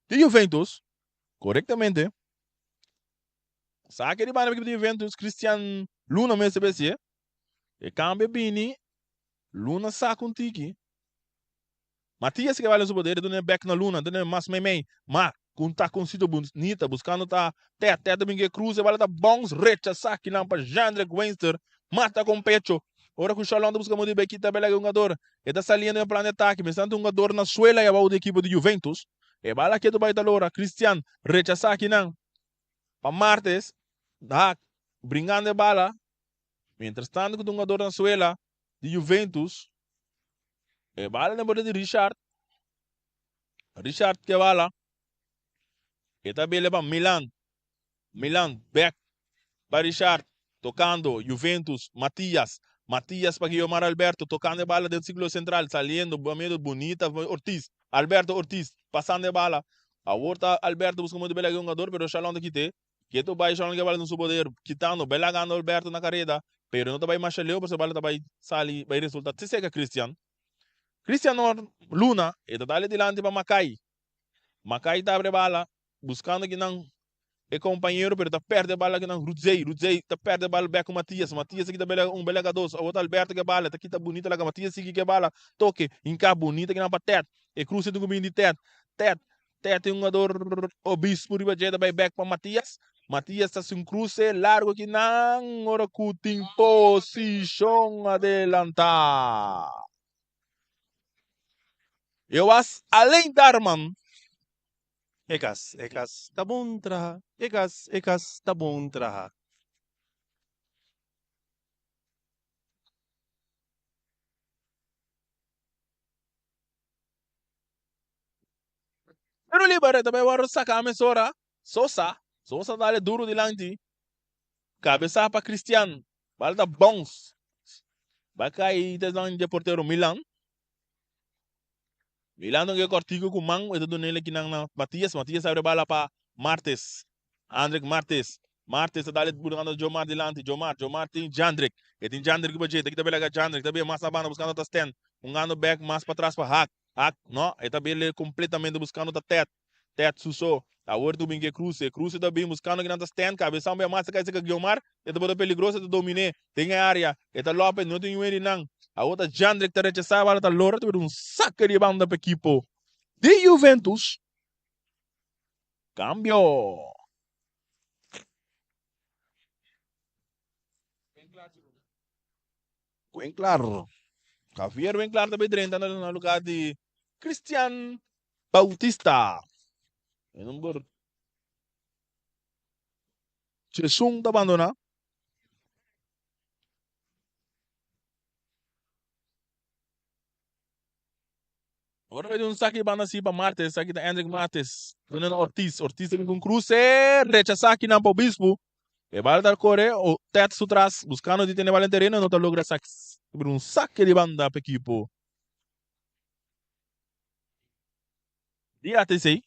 di Juventus. Korektamente. Sake di banda pa ekipo di Juventus, Cristian Luna mester besi e. E cambio bini, Luna saka un tiki. Matias ke bala den su poder, e duna e bek na Luna, duna e mas meimei, ma ku un takoncito bunita buscando ta Ted, Ted ta bin ku e cruz, e bala ta bounce, rechasa kinan pa Jandrick Weinster, mata con pecho. Ora ku Shalom ta busca modo di bay kita bela e hungador, e ta saliendo den plan di atake, mientras tanto hungador na suela y abao di ekipo di Juventus. E bala ketu bay ta lora, Christian rechasa kinan pa Martes, Haak bringando e bala, mientras tanto ku ta hungador na suela di Juventus. E bala den poder di Richard. Richard ke bala. E ta bele pa Milan. Milan back pa Richard. Tocando Juventus. Matias. Matias pa Guiomar Alberto. Tocando e bala den círculo central. Saliendo medio bonita Ortiz. Alberto Ortiz. Pasando e bala. Awor ta Alberto busca modo di bela e hungador pero Shalom ta kite. Keto bai Shalom ke bala den su poder. Kitando. Belagando Alberto na careda. Pero no ta bai masha leu pasobra e bala ta bai sali bai resulta te seca Christian. Christian Luna e ta dale dilanti pa Makai. Makai ta abre bala buscando kinan e compañero pero ta perde bala kinan Rudzey. Rudzey ta perde bala bek ku Matias. Matias ta kita bela un bela dos. Awor ta Alberto ke bala ta kita bunita laga Matias sigui ke bala toke hinka bunita kinan pa Ted. E cruce tin ku bini di Ted. Ted Ted tin un jugador Obispo riba dje ta bai bek pa Matias. Matias ta haci un cruce largo kinan ora cu tin posicion adelanta. E was Alain Darman. E kas, e kas ta bon traha, e kas, e kas ta bon traha. Pero liber ta bai wòrdu saká mesora. Sosa, Sosa dale duru dilanti. Kabesa pa Cristian. Bal ta bounce. Bai kai te nan dje portero Milan. Milan don ke kòrtiku ku man. E ta dun'el kinan na Matias. Matias abre bala pa Martes. Andrick Martes. Martes ta dale buscando Jomar dilanti. Jomar, Jomar tin Jandrick. E tin Jandrick riba dje. Ta kita belaga Jandrick. Ta bin mas na banda buscando ta Stan. Hungando bek mas patras pa Haak. Haak, no, e ta bele completamente buscando ta Ted. Ted su so. Awor tu bin ke cruce. Cruce ta bin buscando kinan ta Stan. Cabeza un bia mas ta kai cerca Guiomar. E ta bota peligroso, e ta domine. Den e area. E ta lope, no tin yueri nan. Awor ta Jandrick ta rechasa e bala ta lora. Ta bira un saque di banda pa ekipo di Juventus. Cambio. Winklar. Javier Winklar ta bay drenta na lugar di Christian Bautista. E number 11 ta bandona. Ora bay di un saki banda si pa Martes, saki ta Hendrik Martes. Duna na Ortiz, Ortiz ta bin ku un kruse, rechasá kinan pa Obispo. E bala ta kore, o Ted su tras, buskando di tene bala en tereno, no ta logra sak. Ta bira un sake di banda pa ekipo di ATC.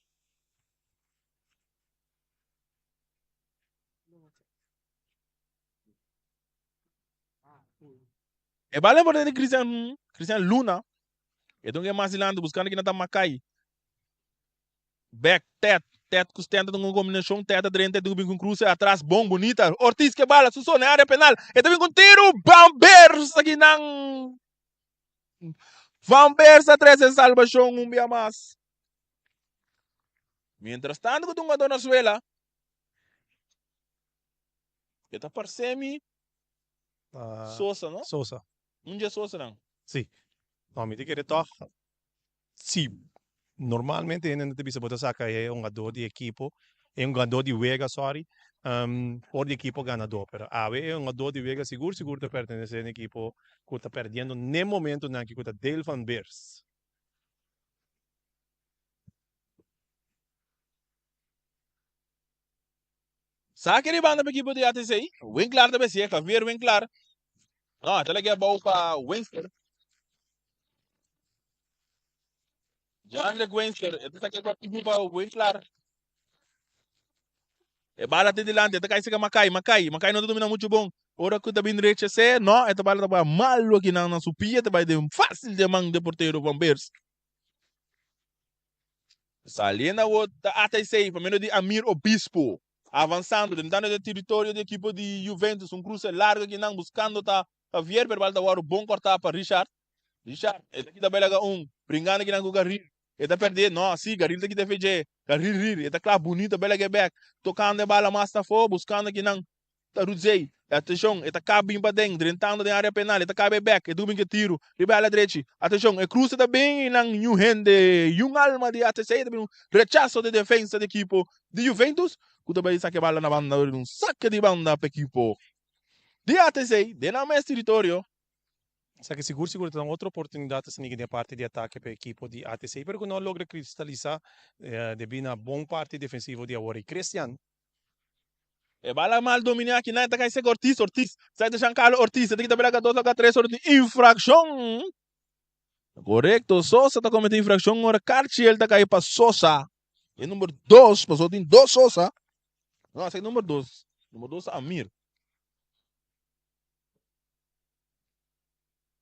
E bala por di Cristian, Cristian Luna. E don ke mas dilanti buscando kina ta Makai. Back, Ted, Ted ku Stan ta un combinacion. Ted ta drenta, e bin con cruce atras, bon, bonita. Ortiz ke bala, su so na area penal. E ta bin con tiro, Van Beers akinan. Van Beers a trece salvacion un bia mas. Mientras tanto ku ta un jugador na suela. E ta parse mi Sosa, no? Sosa. Un dje Sosanan. Si. No, mi ta kere tòg, si normalmente hende ta bisa bo ta saka e hungadó di ekipo, e hungadó di wega, sorry, for di ekipo ganadó. Pero awe e hungadó di wega sigur sigur ta pertenesé na ekipo ku ta perdiendo n'e momentonan aki ku ta Dale van Beers. Sa ke riba anda pa ekipo di ATC? Winklaar ta besi, Javier Winklaar. No, ta lege abou pa Winster. Jandrek Winster, e ta saka e pa Winklaar. E bala te dilanti, e ta kai seka Makai, Makai, Makai no ta domina mucho bon. Ora ku ta bin rechasé, no, e ta bala ta bai malo aki nan na su pia, ta bai den fácil den man de portero Van Beers. Saliendo awor ta ATC pa medio di Amir Obispo. Avansando drentando den teritorio di ekipo di Juventus. Un cruce largo akinan buscando ta Javier pero bal ta wòrdu bon corta pa Richard. Richard, e ta kita bela ka un, bringando kinan ku Garil. E ta perdé, no, si, Garil ta kita fe dje. Garil rir, e ta kla bunita bela ke bek, tokando e bala mas ta afó, buskando kinan ta Rudzey. Atenshon, e ta kap bin paden, drentando den área penal, e ta kabe bek, e dubin ke tiru, riba ala drechi. Atenshon, e kruse ta bin i nan yu hende, yun alma di ATC ta bin un rechaso di defensa di ekipo di Juventus, ku ta bai saka e bala na banda, un sake di banda pa ekipo di ATC den nan mes teritorio. Esaki sigur sigur ta un otro oportunidat ta sinigi den parti di atake pa e ekipo di ATC pero ku no a logra kristalisa debí na bon parti defensivo di awor. Christian. E bala mal dominá aki nan e ta kai seka Ortiz, Ortiz sai ta Giancarlo Ortiz e ta kita bela ka dos la ka tres ora tin infrakshon. Korekto Sosa ta komete infrakshon ora Carchiel ta kai pa Sosa e number dos pasobra tin dos Sosa no esaki number dos number dos ta Amir.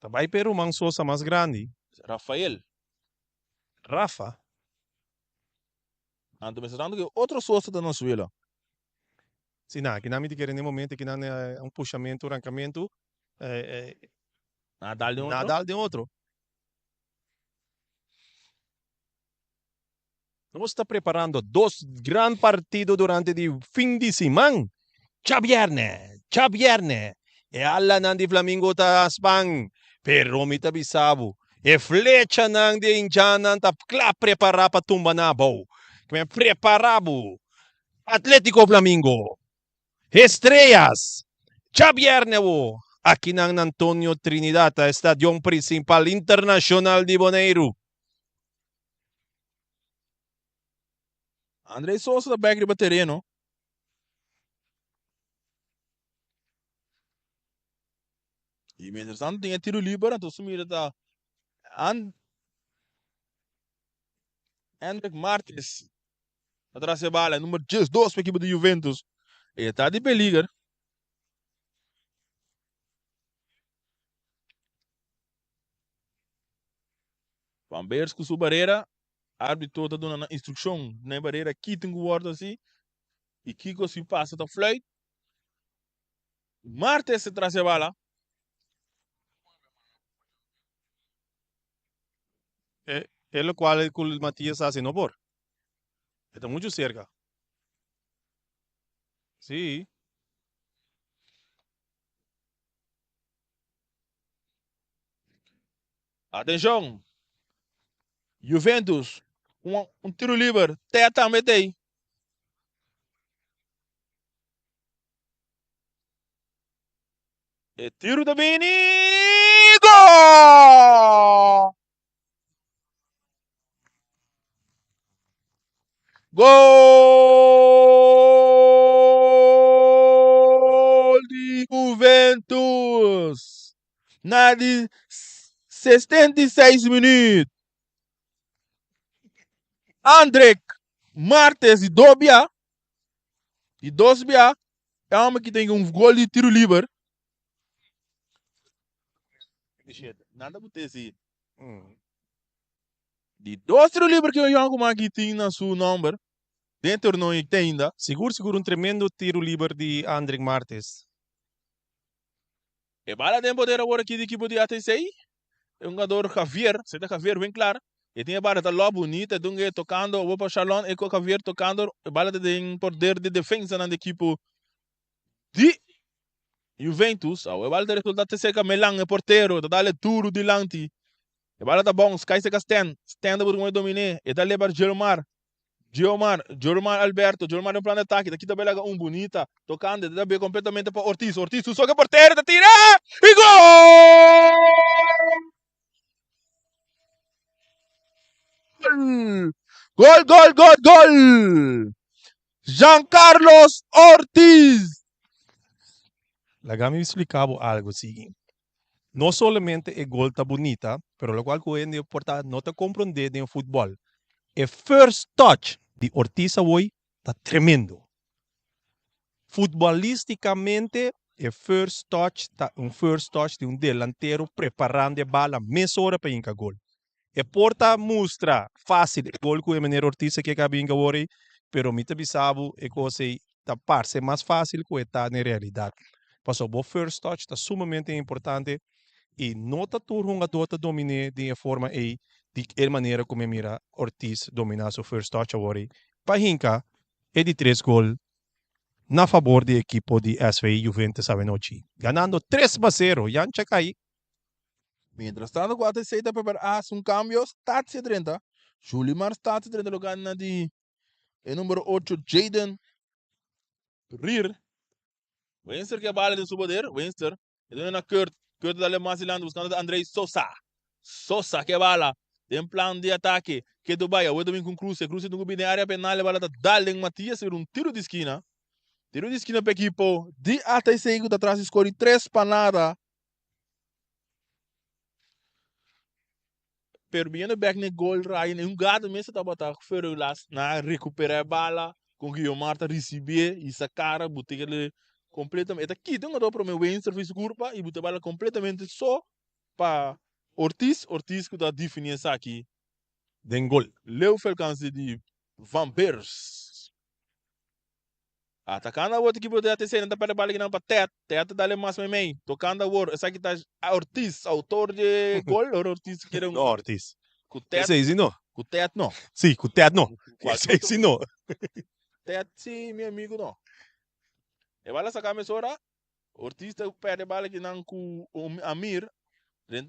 Ta bai p'e ruman Sosa mas grandi. Rafael. Rafa. Anto mester tantu ku e otro Sosa ta na suela. Si nan, kinan mi ta kere n'e momento kinan un pushamentu, un rankamentu. Nan a dal den otro. Nan a dal den otro. Nos ta preparando dos gran partido durante di fin di siman. Djabièrnè, djabièrnè, e alanan di Flamingo ta span, pero mi ta bisa bo, e flechanan di e hinchanan ta kla prepará pa tumba nan abou. Kimen prepará bo, Atletico Flamingo, Estrellas, djabièrnè awo, akinan na Antonio Trinidad, Stadion Principal Internacional di Boneiru. André Sosa ta bek riba tereno. Y mientras tanto tin e tiro liber, anto su mira ta And Hendrik Martins atras e bala, number 12 pa ekipo di Juventus. E ta di peliger. Van Beers ku su barera, arbitro ta duna nan instrukshon na e barera ki tin ku wòrdu hasi i kiko si pasa ta fluit. Martes ta tras e bala. E e lokual ku Matias hasi no por. E ta muchu serka. Si. Atenshon! Juventus, un un tiro liber, Tea tambe ta ei. E tiro ta bini, gol! Gol di Juventus! Na di 66 minuut. Andrek Martes di dos bia, di dos bia, e homber ki tin un gol di tiro liber. Nada bu te si. Di dos tiro liber ki un yonkuman ki tin na su nomber den torneo i te ainda. Sigur sigur un tremendo tiro liber di Andrick Martes. E bala den poder awor aki di ekipo di ATC. E hungador Javier, se ta Javier bien klar. E tin e bala ta lò bunita, e dunga e tokando awor pa Shalon e ku Javier tokando e bala ta den poder di defensanan di ekipo di Juventus. Awor e bala ta resulta te serka Melan e portero ta dale duru dilanti. E bala ta bounce, kai serka Stan. Stan ta busca como e dominé. E ta leba Gilmar. Giomar, Giomar Alberto, Giomar den plan di atake, ta kita belaga un bunita, tocando, ta be completamente pa Ortiz, Ortiz su soke portero, ta tira y gol! Gol, gol, gol, gol! Jean Carlos Ortiz! Laga mi splica bo algo sigui. No solamente e gol ta bunita, pero locual cu hende por ta no ta comprende den futbol, e first touch di Ortiz awoy ta tremendo. Futbolisticamente e first touch ta un first touch di un delantero preparando e bala mesora pa hinca gol. E por ta mustra facil e gol cu e meneer Ortiz aki a caba hinca awor ey, pero mi ta bisa bo e cos ey ta parce mas facil cu e ta den realidad. Pasobra bo first touch ta sumamente importante. I no ta tur hungadó ta dominé den e forma ei di e manera ku mi a mira Ortiz dominá su first touch awor ei pa hinka e di tres gol na fabor di ekipo di SV Juventus awenochi, ganando 3-0. Jan Chakai. Mientras tanto ku ATC ta prepará hasi un kambio, Statie a drenta. Julimar Statie a drenta lugá na di e numero ocho Jayden Rier. Winster ke bala den su poder. Winster e duna na Kurt. Kurt ta dale mas dilanti buskando ta Andrei Sosa. Sosa ke bala den plan di atake. Ke bai awor ta bin ku un kruse. Kruse tin ku bin den area penal. E bala ta dal den Matias. Bira un tiro di skina. Tiro di skina pa ekipo di ATC ku ta tras di skor di 3-0. Pero biniendo bek na e gol Ryan e hungado mes tabata Ferrelas na recupera e bala con Guiomar ta ricibié y sa cara buta kele completamente e ta kita un hungador prome Weinster fi su curpa y buta e bala completamente so pa Ortiz, Ortiz cu ta defini esaki den gol. Leu fi alcance di Van Beers. Atakando awor ta ekipo di ATC, nan ta perde bala kinan pa Ted, Ted ta dale mas meimei, tokando awor, esaki ta Ortiz, autor di e gol, ora Ortiz kere un. No Ortiz. Ku Ted. Esei si no. Ku Ted no. Si, ku Ted no. Esei si no. Ted si mi amigo no. E bala saka mesora, Ortiz ta perde bala kinan ku Amir,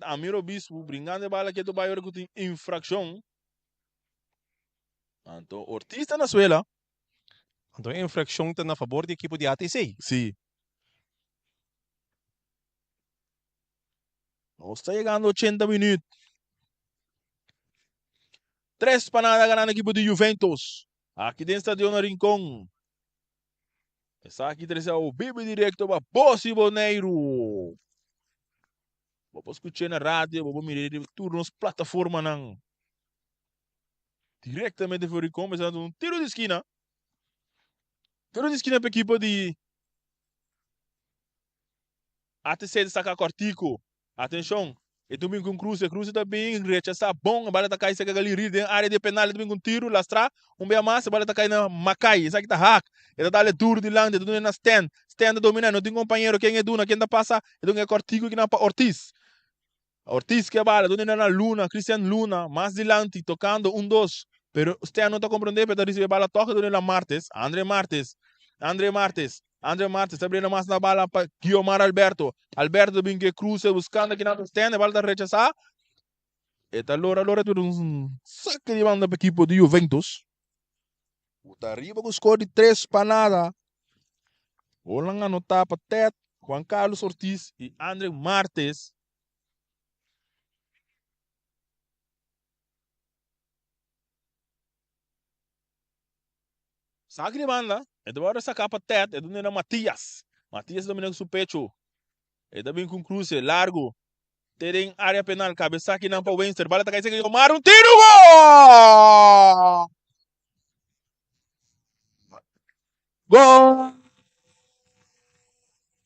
Amir Obispo bringando e bala ketu bai ora ku tin infrakshon. Anto Ortiz ta na suela. Anto e infraccion ta na fabor di ekipo di ATC. Si. Nos ta yegando 80 minuut. 3-0 ganando ekipo di Juventus. Aki den stadion na Rincon. Esaki trese ao bibi directo pa Bosi Boneiru. Bo por scuché na radio, bo por mira riba tur nos plataformanan. Directamente for Rincon, pensando un tiro di esquina. Tiro di esquina pa equipo di ATC ta saca cortico. Atencion, e ta bin cu un cruce, e cruce ta bin rechasa bon, e bala ta cay cerca Galiri den area di penal, e ta bin cu un tiro lastra, un bia mas, e bala ta cay na Makai, esaki ta hak, e ta dale duro dilanti, e ta duna na Stan, Stan ta domina, no tin compañero, ken e duna, ken ta pasa, e duna e cortico kinan pa Ortiz. Ortiz ke bala, duna na Luna, Cristian Luna, mas dilanti, tocando un dos, pero Stan no ta comprende, pero ta ricibi e bala toch, e duna na Martes, Andre Martes, Andre Martes, Andre Martes ta brena mas na bala pa Guiomar Alberto. Alberto ta bin ke cruce buscando kinan ta Stan, e bala ta rechasa. E ta lora lora tur un saque di banda pa equipo di Juventus. Ku ta riba ku score di 3-0. Golnan anota pa Ted, Juan Carlos Ortiz y Andre Martes. Saki di banda, e ta wòrdu saká pa Ted, e duna na Matias. Matias ta domina ku su pechu. E ta bin ku un kruse largu te den área penal. Kabe saki nan pa Wenster. Bala ta kai serka di Omar. Un tiru! Gol!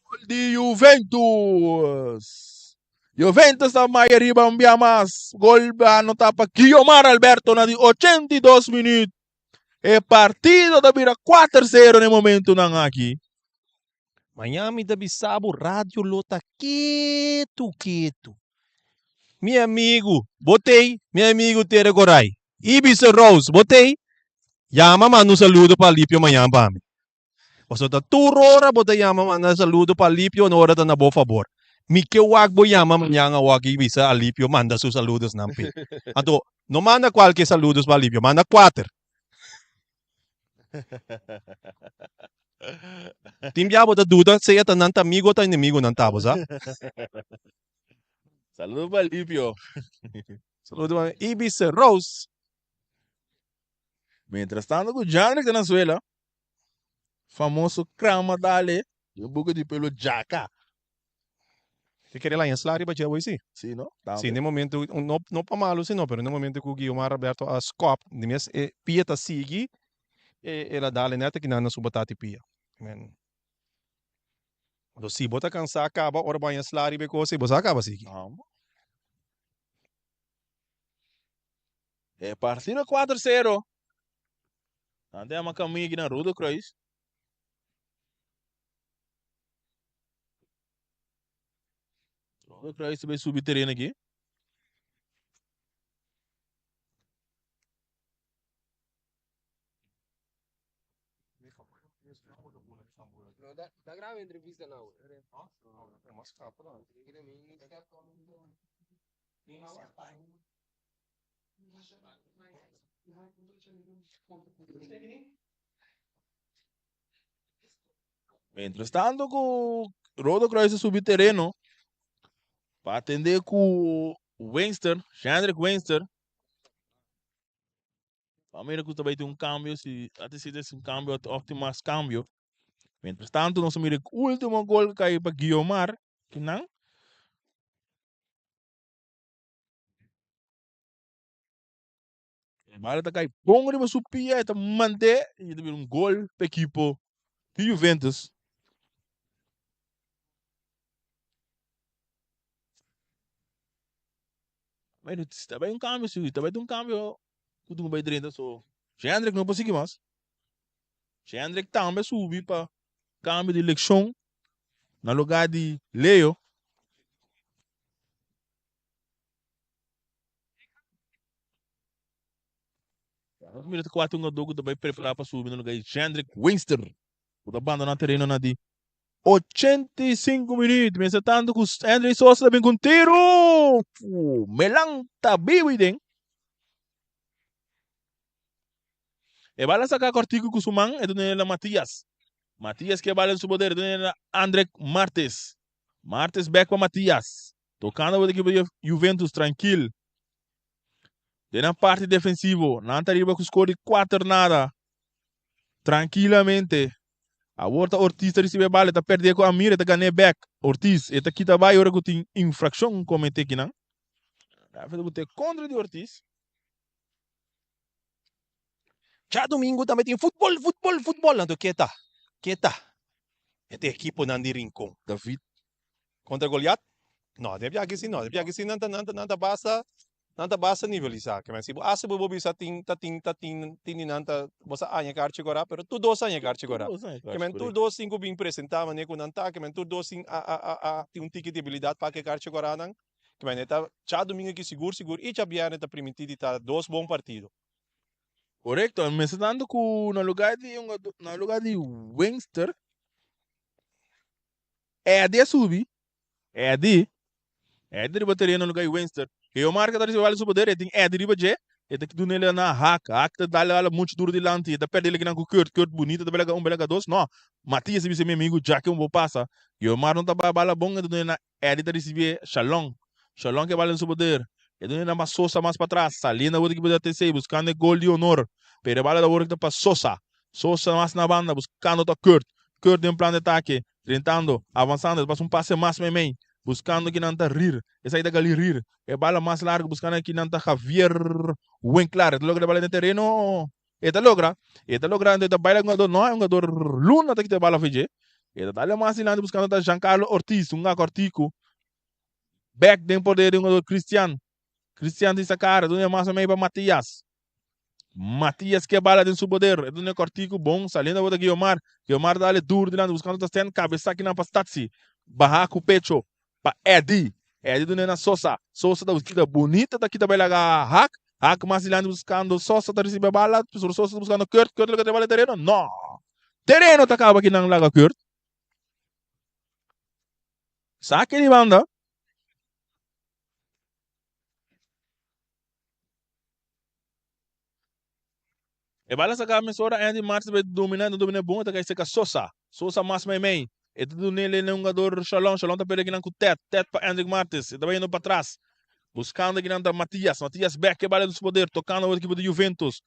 Gol di Juventus! Juventus ta mai ariba un bia mas. Gol anotá pa Guiomar Alberto na di 82 minuut. E partido ta bira 4-0 na e momentunan aki. Mañan mi ta bisa bo radio lo ta ketu ketu. Mi amigu, bo t'ei? Mi amigu Tere Goray. Ibis Rose, bo t'ei? Yama manda un saludo pa Alipio mañan pa mi. Pasobra ta tur ora bo ta yama manda saludo pa Alipio no ora ta na bo fabor. Mi ke wak bo yama mañan awor aki bisa Alipio manda su saludosnan p'e. Anto no manda kualke saludos pa Alipio, manda kuater. Tin bia bo ta duda sea ta nan ta amigo o ta enemigo nan ta bo sa. Saludo pa Alipio. Saludo pa Ibis Rose. Mientras tanto ku Jandrick ta na suela, famoso Krama Dale, di un buki di pueblo Djaka. Te kere laña sla riba dje awor si. Si no? Si, n'e momento, no, no pa malu si no, pero n'e momento ku Guiomar Alberto a skòp, di mes e pia ta sigui, e el a dale nèt akinan na su batati pia. Men. Anto si bo ta kansá kaba ora bo haña sla riba e kos ei, bo sa kaba sigui. E partido 4-0. Nan ta yama Camille aki na Rode Kruis. Otro kruis ta bai subi tereno aki. Mientras tanto ku Rodo Kruis a subi tereno pa atende ku Winster, Jendrik Winster. Pa mira ku ta bai tin un kambio, si a desidi hasi un kambio òf tin mas kambio. Mientras tanto nos a mira e ultimo gol ku kai pa Guiomar, kinan. E bala ta kai bon riba su pia, e ta mant'é i e ta bira un gol pa ekipo di Juventus. Bueno, ta bai un cambio si, ta bai un cambio ku tu bai drenta so. Jendrik no por sigui mas. Jendrik tambe a subi pa cambio di leccion na lugar di Leo. Nos mira ta kuater hungadó ku ta bai prepará pa subi na lugar di Jendrik Winster ku ta bandoná tereno na di 85 minuut. Mientras tanto ku Andrey Sosa ta bin ku un tiru. Melan ta bibu i den. E bala saka kòrtiku ku su man e ta duna na Matias. Matias ke bala den su poder e ta duna na Andrek Martes. Martes bèk pa Matias. Tokando bo ekipo di Juventus trankil. Den nan parti defensivo nan ta riba ku skor di kuater nada. Trankilamente. Awor ta Ortiz ta risibi e bala, e ta perdé ku Amir, e ta gan'é bèk. Ortiz, e ta kita bai ora ku tin infrakshon kometé kinan. Rèfri ta bot'é kontra di Ortiz. Djadumingu tambe tin futbol, futbol, futbol. Anto ke ta? Ke ta? E ta ekiponan di Rincon. David. Kontra Goliat? No, den biaha si no. Den biaha si nan ta, nan ta, nan ta basta, nan ta basta nivelisá. Ke men si bo hasi bo bo bisa tin, ta tin, ta tin, tin di nan ta, bo sa aña karchi kora, pero tur dos aña karchi kora. Ke men tur dos tin ku bin presentá manera ku nan ta, ke men tur dos tin a, a, a, a tin un tiki debilidat pa ke karchi koranan. Ke men e ta djadumingu aki sigur sigur i djabièrnè ta primintí di ta dos bon partido. Korekto, mester tantu ku na lugar di un na lugar di Wingster, Eddie a subi, Eddie, Eddie riba tereno na lugar di Wingster. Geomar ke ta risibi bala su poder, e tin Eddie riba dje, e ta duna el na Haak, Haak ta dal bala muchu duru dilanti, e ta perde el kinan ku Kurt, Kurt bunita ta belaga un belaga dos, no, Matias a bisa mi amigu djaki un bo pasa, Geomar no ta bay bala bon, e ta duna el na Eddie ta ricibié Shalom. Shalom ke bala den su poder. E duna nan pa Sosa mas patras. Saliendo awor di ekipo di ATC buscando e gol di honor. Pero e bala ta awor ta pa Sosa. Sosa mas na banda buscando ta Kurt. Kurt den plan di atake. Drentando, avansando. E ta pasa un pase mas meimei. Buscando kinan ta Rir. Esaki ta Gali Rir. E bala mas largo buscando kinan ta Javier Winklaar. E ta logra e bala den tereno. E ta logra. E ta logra anto e ta baila ku un jugador. No, e un jugador Luna ta kita e bala for dje. E ta dale mas dilanti buskando ta Giancarlo Ortiz, un akortiku. Bek den poder di un jugador Cristian. Cristian tin sa kara, duna e mas o mei pa Matias. Matias ke bala den su poder. E duna e kortiku bon, saliendo awor ta Guiomar. Guiomar ta dale duro dilanti buskando ta Stan, kabesa kinan pa Statsi. Baha ku pecho pa Eddy. Eddy duna na Sosa. Sosa ta kita bunita ta kita bai laga Haak. Haak mas dilanti buskando Sosa ta risibi e bala. Sosa ta buskando Kurt. Kurt loke ta bala tereno? No! Tereno ta kaba kinan laga Kurt. Sake di banda. E bala saka mesora Andy Martins ta bay domina, e ta domina bon, e ta kai seka Sosa. Sosa mas meimei. E ta duna el na hungador Shalom. Shalom ta perde kinan ku Ted. Ted pa Hendrik Martins. E ta bay yendo patras. Buskando kinan ta Matias. Matias bek e bala den su poder. Tokando awor ekipo di Juventus.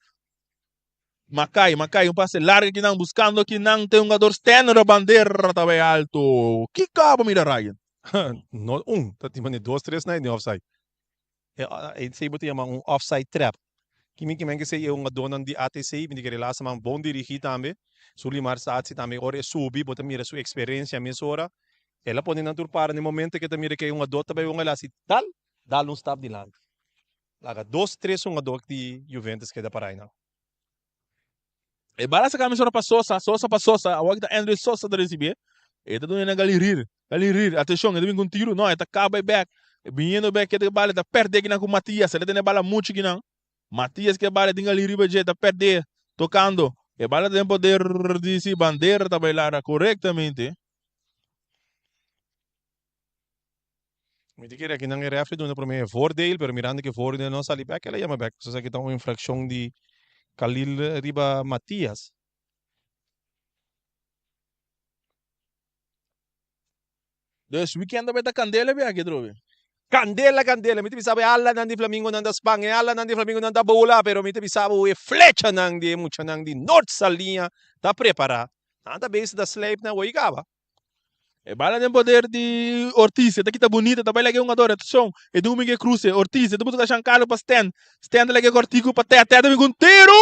Makai, Makai, un pase largo kinan buskando kinan ta e hungador Stenner. Bandera ta bay alto. Kiko abo mira Ryan? No un, ta tin mane dos, tres na e den offside. Esei bo ta yama un offside trap. Kimi kimen ke esei e hungadónan di ATC, mi ta kere lasta man bon dirigí tambe. Sulimar Satsi tambe ora e subi bo ta mira su eksperensia mesora. El a pone nan tur para na e momento ke ta mira ke e hungadó ta bai hunga el hasi tal, dal un stap dilanti. Laga dos, tres hungadó di Juventus keda para einan. E bala saka mesora pa Sosa, Sosa pa Sosa, awor ki ta Andrey Sosa ta risibié. E ta duna na Galirir. Galirir, atenshon, e ta bin ku un tiru. No, e ta kaba e bèk. Biniendo bèk ke ta bala, e ta pèrdè kinan ku Matias. El a tene bala muchu kinan. Matias ke bala, e tin Galirir riba dje, e ta pèrdè. Tokando. E bala ta den poder di si bandera ta bai lara korektamente. Mi ta kere akinan e refri duna prome e voordeel, pero mirando ku e voordeel no a sali bèk, el a yama bèk. Pasobra esaki ta un infrakshon di Khalil riba Matias. Dus weekend ta bai ta kandela bia aki atrobe. Kandela kandela mi ta bisa bo e alanan di flamingonan ta span e alanan di flamingonan ta bola pero mi ta bisa bo e flechanan di e muchanan di Noord Saliña ta prepara nan ta bezig ta slijp nan woi kaba. E bala den poder di Ortiz e ta kita bunita ta bai laga e hungador atenshon e dun Miguel Cruz e Ortiz e ta buska Giancarlo pa Stan Stan ta laga e kortiku pa Ted Ted ta bin ku un tiro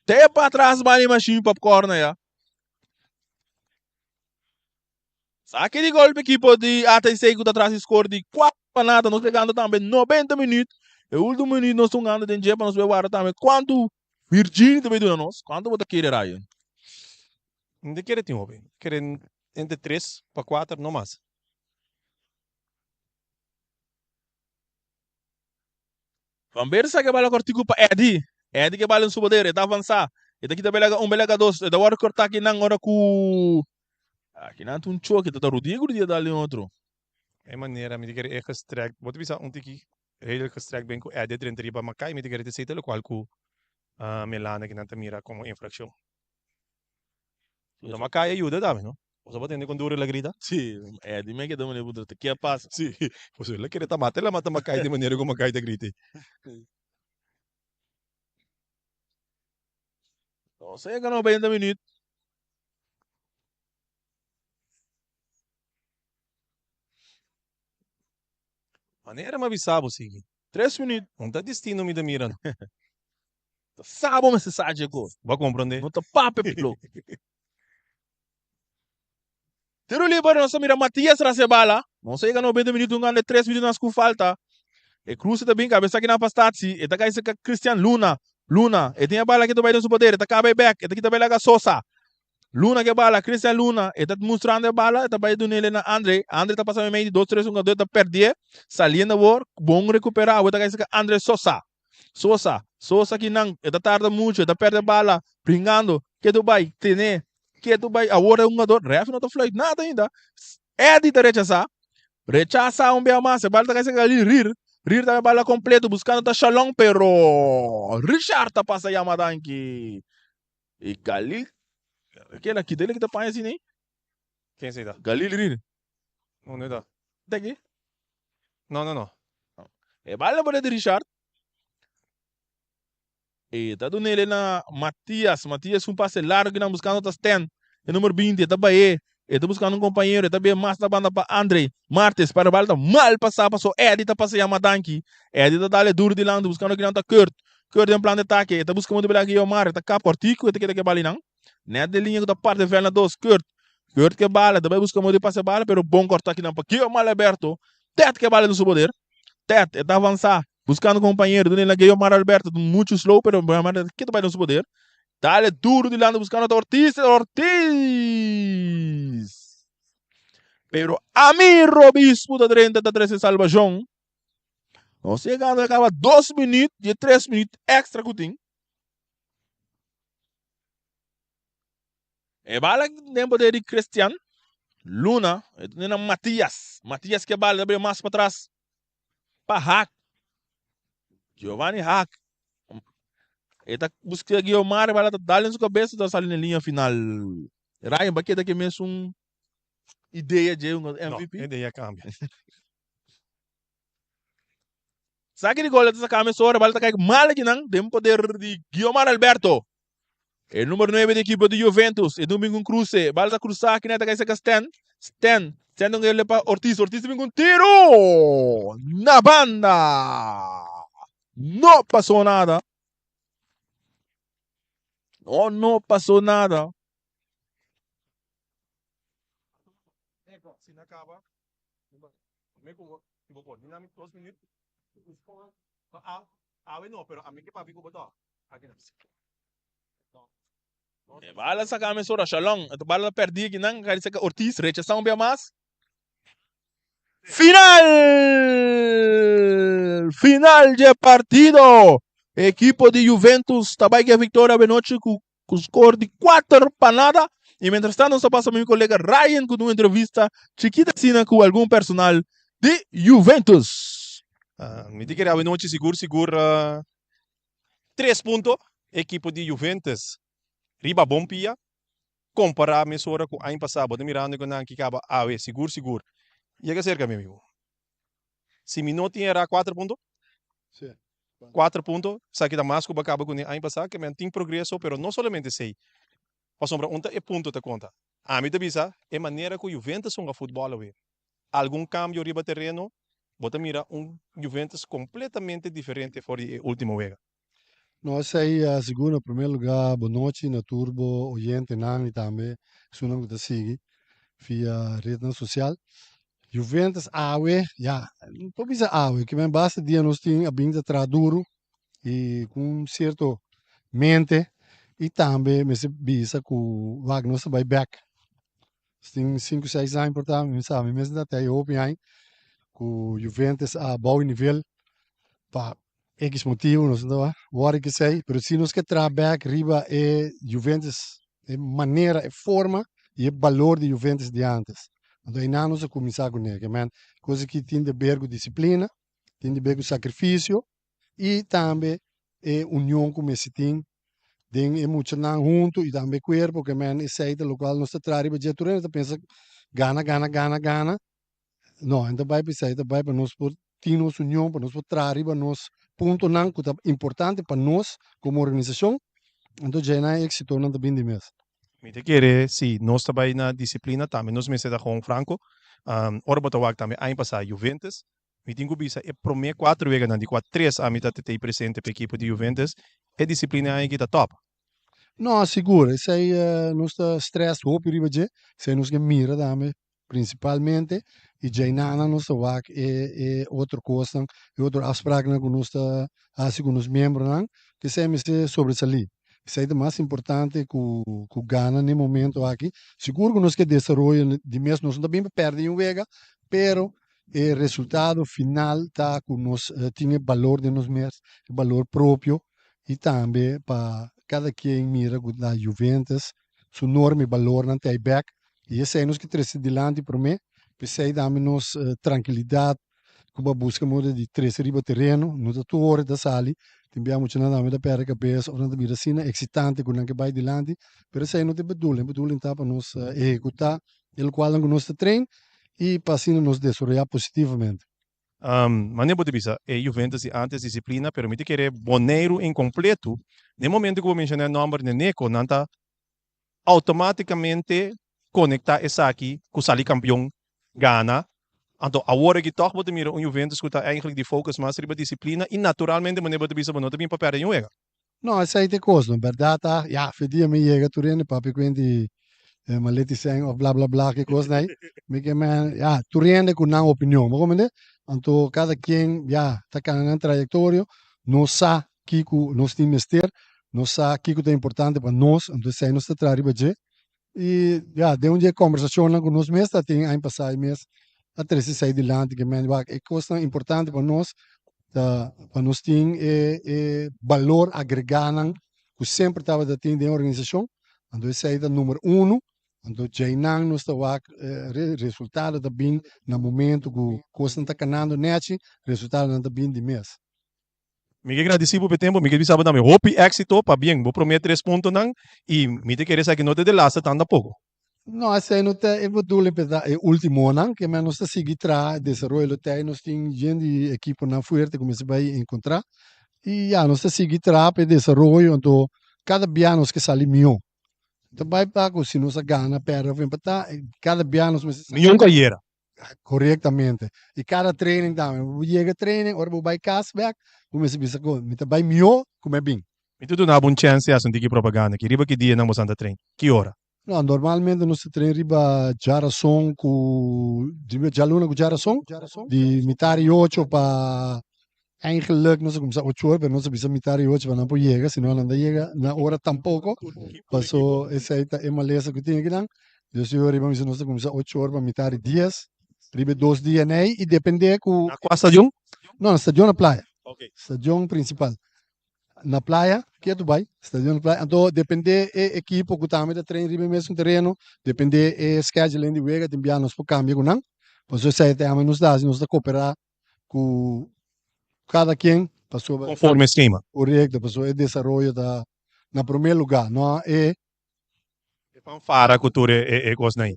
te patras bani machine popcorn ya. Saki di golpe ekipo di ATC ku ta tras di skor di 4 pa nada. Nos yegando tambe 90 minuut. E ultimo minuut nos ta hungando den dje pa nos bay warda tambe kuantu Virginie ta bay duna nos. Kuantu bo ta kere Ryan? Mi ta kere tin hopi. Mi ta kere entre tres pa kuater no mas. Van Beer sa ke bala kortiku pa Eddy. Eddy ke bala en su poder, e ta avansa. E ta kita belaga un, belaga dos. E ta wòrdu kortá kinan ora ku Akinan ta un choke, ta ta rudia ku rudia dal den otro. E manera mi ta kere e gestrekt, bo ta bisa un tiki redelijk gestrekt ben ku Eddy a drenta riba Makai, mi ta kere ta esei ta lokual ku Melana kinan ta mira komo infrakshon. No Makai a yuda tambe no. Boso por tende con duro el a grita? Sí, Eddie me keda manera puntra, ke a pasa? Sí, pasobra el a kere ta mata, el a mata Makai di manera ku Makai ta grita. Nos a yega 90 minuut. Manera mi a bisa bo sigui. Tres minuut. Un ta destino mi ta mira no. Ta sa bo mester sa dje kos. Bo a komprondé? No ta papia plo. Tiro liber nos a mira Matias ras e bala. Nos a yega 90 minuut un gana 3 minuut nas ku falta. E cruce ta bin cabeza kinan pa Statie. E ta kai cerca Christian Luna. Luna, e tin e bala ki ta bai den su poder. E ta caba e bek. E ta kita bai laga Sosa. Luna ke bala, Christian Luna. E ta mustrando e bala. E ta bai dunele na Andre. Andre ta pasa meimei di dos tres hungador. E ta perdie. Saliendo awor. Bon recupera. Awor e ta kai cerca Andre Sosa. Sosa, Sosa ki nan, e ta tarda mucho, e ta perde bala, bringando, ketu bai, tene, ketu bai, awor e hungador, ref no ta fluit nada ainda, Eddy ta rechasa, rechasa un bia mas, e bala ta kai cerca di Rir, Rir ta bala completo, buscando ta Shalom, pero Richard ta pasa yama danki, y Galil, kela kita el kita paña asina ei? Ken esei ta? Galil Rir. Unda ta? Ta aki. No, no, no. E bala por di Richard. E ta dunele na Matias. Matias un pase largo nan buscando ta Stan. E numero 20 e ta bae. E ta buscando un compañero. E ta be mas na banda pa Andre. Martes para bala ta mal pasa paso Eddie ta pasa yama danki. Eddie ta dale duro dilanti buscando kinan ta Kurt. Kurt den plan de ataque. E ta busca mundo bela Guiomar. E ta kap cortico. E ta keda ke bala nan. Net de liña ku ta parte vèl na dos. Kurt. Kurt ke bala. Ta bai buska modo di pasa e bala, pero bon kòrta akinan pa Guillermo Alberto. Ted ke bala den su poder. Ted, e ta avansá, buskando kompañero. Duna el na Guillermo Alberto. Muchu slow, pero Guillermo Alberto ke ta bai den su poder. Dale duro dilanti buskando ta Ortiz. Ortiz! Pero Amir Obispo ta drenta ta trese salbashon. Nos yegando a kaba dos minüt di e tres minüt èkstra ku tin. E bala den poder di Christian Luna, e ta na Matias. Matias ke bala ta bira mas patras pa Haak. Giovanni Haak. E ta buska Guiomar, e bala ta dal den su kabesa, ta sali na linea final. Ryan, ba keda ke mesun idea dje un MVP? No, idea cambia. Saki di gol ta saka mesora, bala ta kai mal akinan den poder di Guiomar Alberto. E numero 9 di ekipo di Juventus, e dun bin ku cruce, bala ta crusa akinan ta kai saka Stan, Stan, Stan ta un pa Ortiz, Ortiz ta bin ku un tiro na banda. No pasó nada. No, no pasó nada. E bala saka mesora Shalom. E bala ta perdi akinan. Kari saka Ortiz. Rechasa un bia mas. Final! Final dje partido! Ekipo di Juventus ta bai ke victoria abenochi ku ku score di 4 pa nada. Y mientras tanto nos ta pasa mi colega Ryan ku un entrevista chikita asina ku algun personal di Juventus. Mi ta kere abenochi sigur sigur 3 punto ekipo di Juventus riba bon pia compara mesora cu aña pasa bo ta mirando cu nan ki caba awe sigur sigur yega cerca mi amigo si mi no tin era cuater punto cuater punto esaki ta mas cu bo a caba cune aña pasa ke men tin progreso pero no solamente esey pasobra un ta e punto ta conta ami ta bisa e manera cu Juventus hunga futbol awe algun cambio riba tereno bo ta mira un Juventus completamente diferente for di e ultimo wega. No, esei sigur na primer lugar bo nochi na tur bo oyentenan y tambe esunnan cu ta sigui via rednan social. Juventus awe, ya, no por bisa awe, kimen basta dia nos tin a bin ta traha duro y cu un cierto mente y tambe mester bisa cu wak nos ta bay bek. Nos tin sinku seis aña por ta, mi sa mi mes ta tei hopi aña cu Juventus a bou e nivel pa X motibu nos no ta wòri kesei, pero si nos ke traha bèk riba e Juventus, e manera, e forma i e balor di Juventus di ántes. Anto einan nos a kuminsá kuné. Ke men kos aki tin di ber ku disiplina, tin di ber ku sakrifisio i tambe e union ku mester tin den e muchanan huntu i tambe e kuerpo. Ke men esei ta lokual nos ta traha riba dje. Tur hende ta pensa gana, gana, gana, gana. No, en ta bai pa esei, ta bai pa nos por tin nos union, pa nos por traha riba nos puntonan ku ta importante pa nos komo organisashon, anto djei nan e éksitonan ta bin di mes. Mi ta kere si nos ta bai na disiplina tambe nos mester ta gewoon franco. Ora bo ta wak tambe aña pasa Juventus, mi tin ku bisa e prome kuater weganan di kua tres ami ta tei presente pa ekipo di Juventus, e disiplina aña aki ta top. No, sigur, esei nos ta stress hopi riba dje, esei nos ke mira tambe principalmente y djainana nos ta wak e e otro cosnan e otro afspraaknan cu nos ta haci cu nos miembronan esey mester sobresali esey ta mas importante cu cu gana na e momento aki sigur cu nos ke desaroyo di mes nos no ta bin pa perde un wega pero e resultado final ta cu nos tin e balor den nos mes e balor propio y tambe pa cada quien mira cu ta Juventus su norma y balornan ta ei bek y esei nos ke trese dilanti prome, p'esei dame nos trankilidad ku bo a buska moda di trese riba tereno, no ta tur ora ta sali, tin bia muchanan tambe ta perde kabes of nan ta bira asina eksitante ku nan ke bai dilanti, pero esei no ta e bedoeling, e bedoeling ta pa nos ehekutá e lokualnan ku nos ta train y pa asina nos desaroyá positivamente. Manera bo ta bisa e Juventus di antes disciplina, pero mi ta kere Boneiru incompleto. Den momento ku bo menciona e nomber Neneco, nan ta automaticamente conecta esaki cu sali campeon, gana. Anto awor aki toch bo ta mira un Juventus cu ta eigenlijk di focus mas riba disciplina y naturalmente manera bo ta bisa bo no ta bin pa perde un wega. No, esei ta e kos no. Bèrdat ta, ya, fe dia mi yega tur hende papia ku hende maleti sèn òf bla bla bla ki kos nei. Mi ke men, ya, tur hende ku nan opinion, bo komprende? Anto kada ken, ya, ta kana nan trayektorio, nos sa kiko nos tin mester, nos sa kiko ta importante pa nos, anto esei nos ta traha riba dje. I ya, den un di e kombersashonnan ku nos mes ta tin aña pasá e mes a trese esei dilanti ke men wak e kosnan importante pa nos ta pa nos tin e e balor agregánan ku semper tabata tin den organisashon. Anto esei ta number uno. Anto djeinan nos ta wak resultado ta bin na momento ku kosnan ta kanando nèchi, resultadonan ta bin di mes. Mi ke gradisí bo p'e tempu, mi ke bisa bo tambe hopi éksito, pabien bo promé tres puntonan i mi ta kere sa ki no ta delaster tan tampoco. No, esei no ta e bedoeling pa ta e últimonan, ke men nos ta sigui traha e desaroyo lo tei, nos tin yen di ekiponan fuerte ku mester bai enkontrá i ya nos ta sigui traha pa e desaroyo, anto kada bia nos ke sali mihó. Ta bai pa ku si nos a gana, pèrdè òf empatá, kada bia nos mester sali. Mihó ku ayera. Korektamente. I kada training tambe. Bo yega training, ora bo bai kas bek, bo mester bisa ku mi ta bai mihó ku mi a bin. Mi ta duna bo un chèns di hasi un tiki propaganda aki. Riba ki dianan boso ta train? Ki ora? No, normalmente nos ta train riba djarason ku, riba djaluna ku djarason, di mitar i ocho pa. Eigenlijk nos a kuminsá ocho or, pero nos a bisa mitar di ocho pa nan por yega, si no nan ta yega na ora tampoko. Paso esei ta e malesa ku tin akinan. Dios yu riba misa nos ta kuminsá ocho or pa mitar di dies riba e dos dia nei i dependé ku. Na kua stadion? No, na stadion na playa. Stadion prinsipal. Na playa, ketu bai, stadion na playa. Anto dependé e ekipo ku tambe ta train riba e mesun tereno, dependé e scheduling di wega tin bia nos por kambia ku nan. Pasobra esei ta nos ta hasi, nos ta koperá ku kada ken pasobra. Konforme skema. Korekto, pasobra e desaroyo ta na promé lugá, no e. E fanfara ku tur e kosnan ei.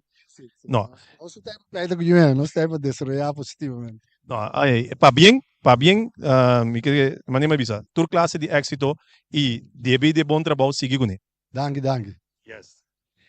No. Nos no ta pa pleita ku niun, nos ta pa desaroyá positivamente. No, ai, pabien, pabien, mi ke, manera mi a bisa, tur klase di éksito i debí di e bon trabou sigui kuné. Danki, danki. Yes.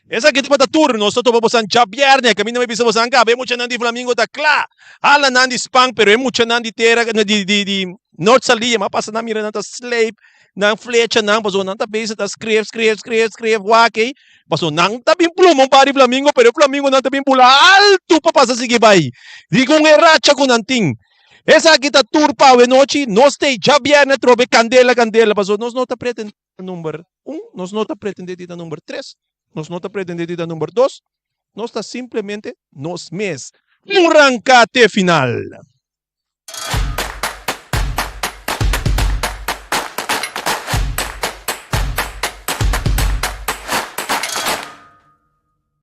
Esaki tabata tur. Nos ta topa bosan djabièrnè. Kaminda mi bisa bosan kaba e muchanan di Flamingo ta kla. Hala nan di span, pero e muchanan di tera di di di Noord Salie m'a pasa nan mira nan ta sleip nan flechanan pasobra nan ta bezig ta skref skref skref skref wak ei. Pasobra nan ta bin pluma un par di Flamingo pero e Flamingonan ta bin bula altu pa pasa sigui bai. Rigun e racha ku nan tin. Esaki ta tur pa awenochi. Nos ta ei djabièrnè atrobe kandela kandela pasobra nos no ta pretendé. Number un, nos no ta pretende di ta number tres, nos no ta pretende di ta number dos, nos ta simplemente nos mes. Un ranka te final!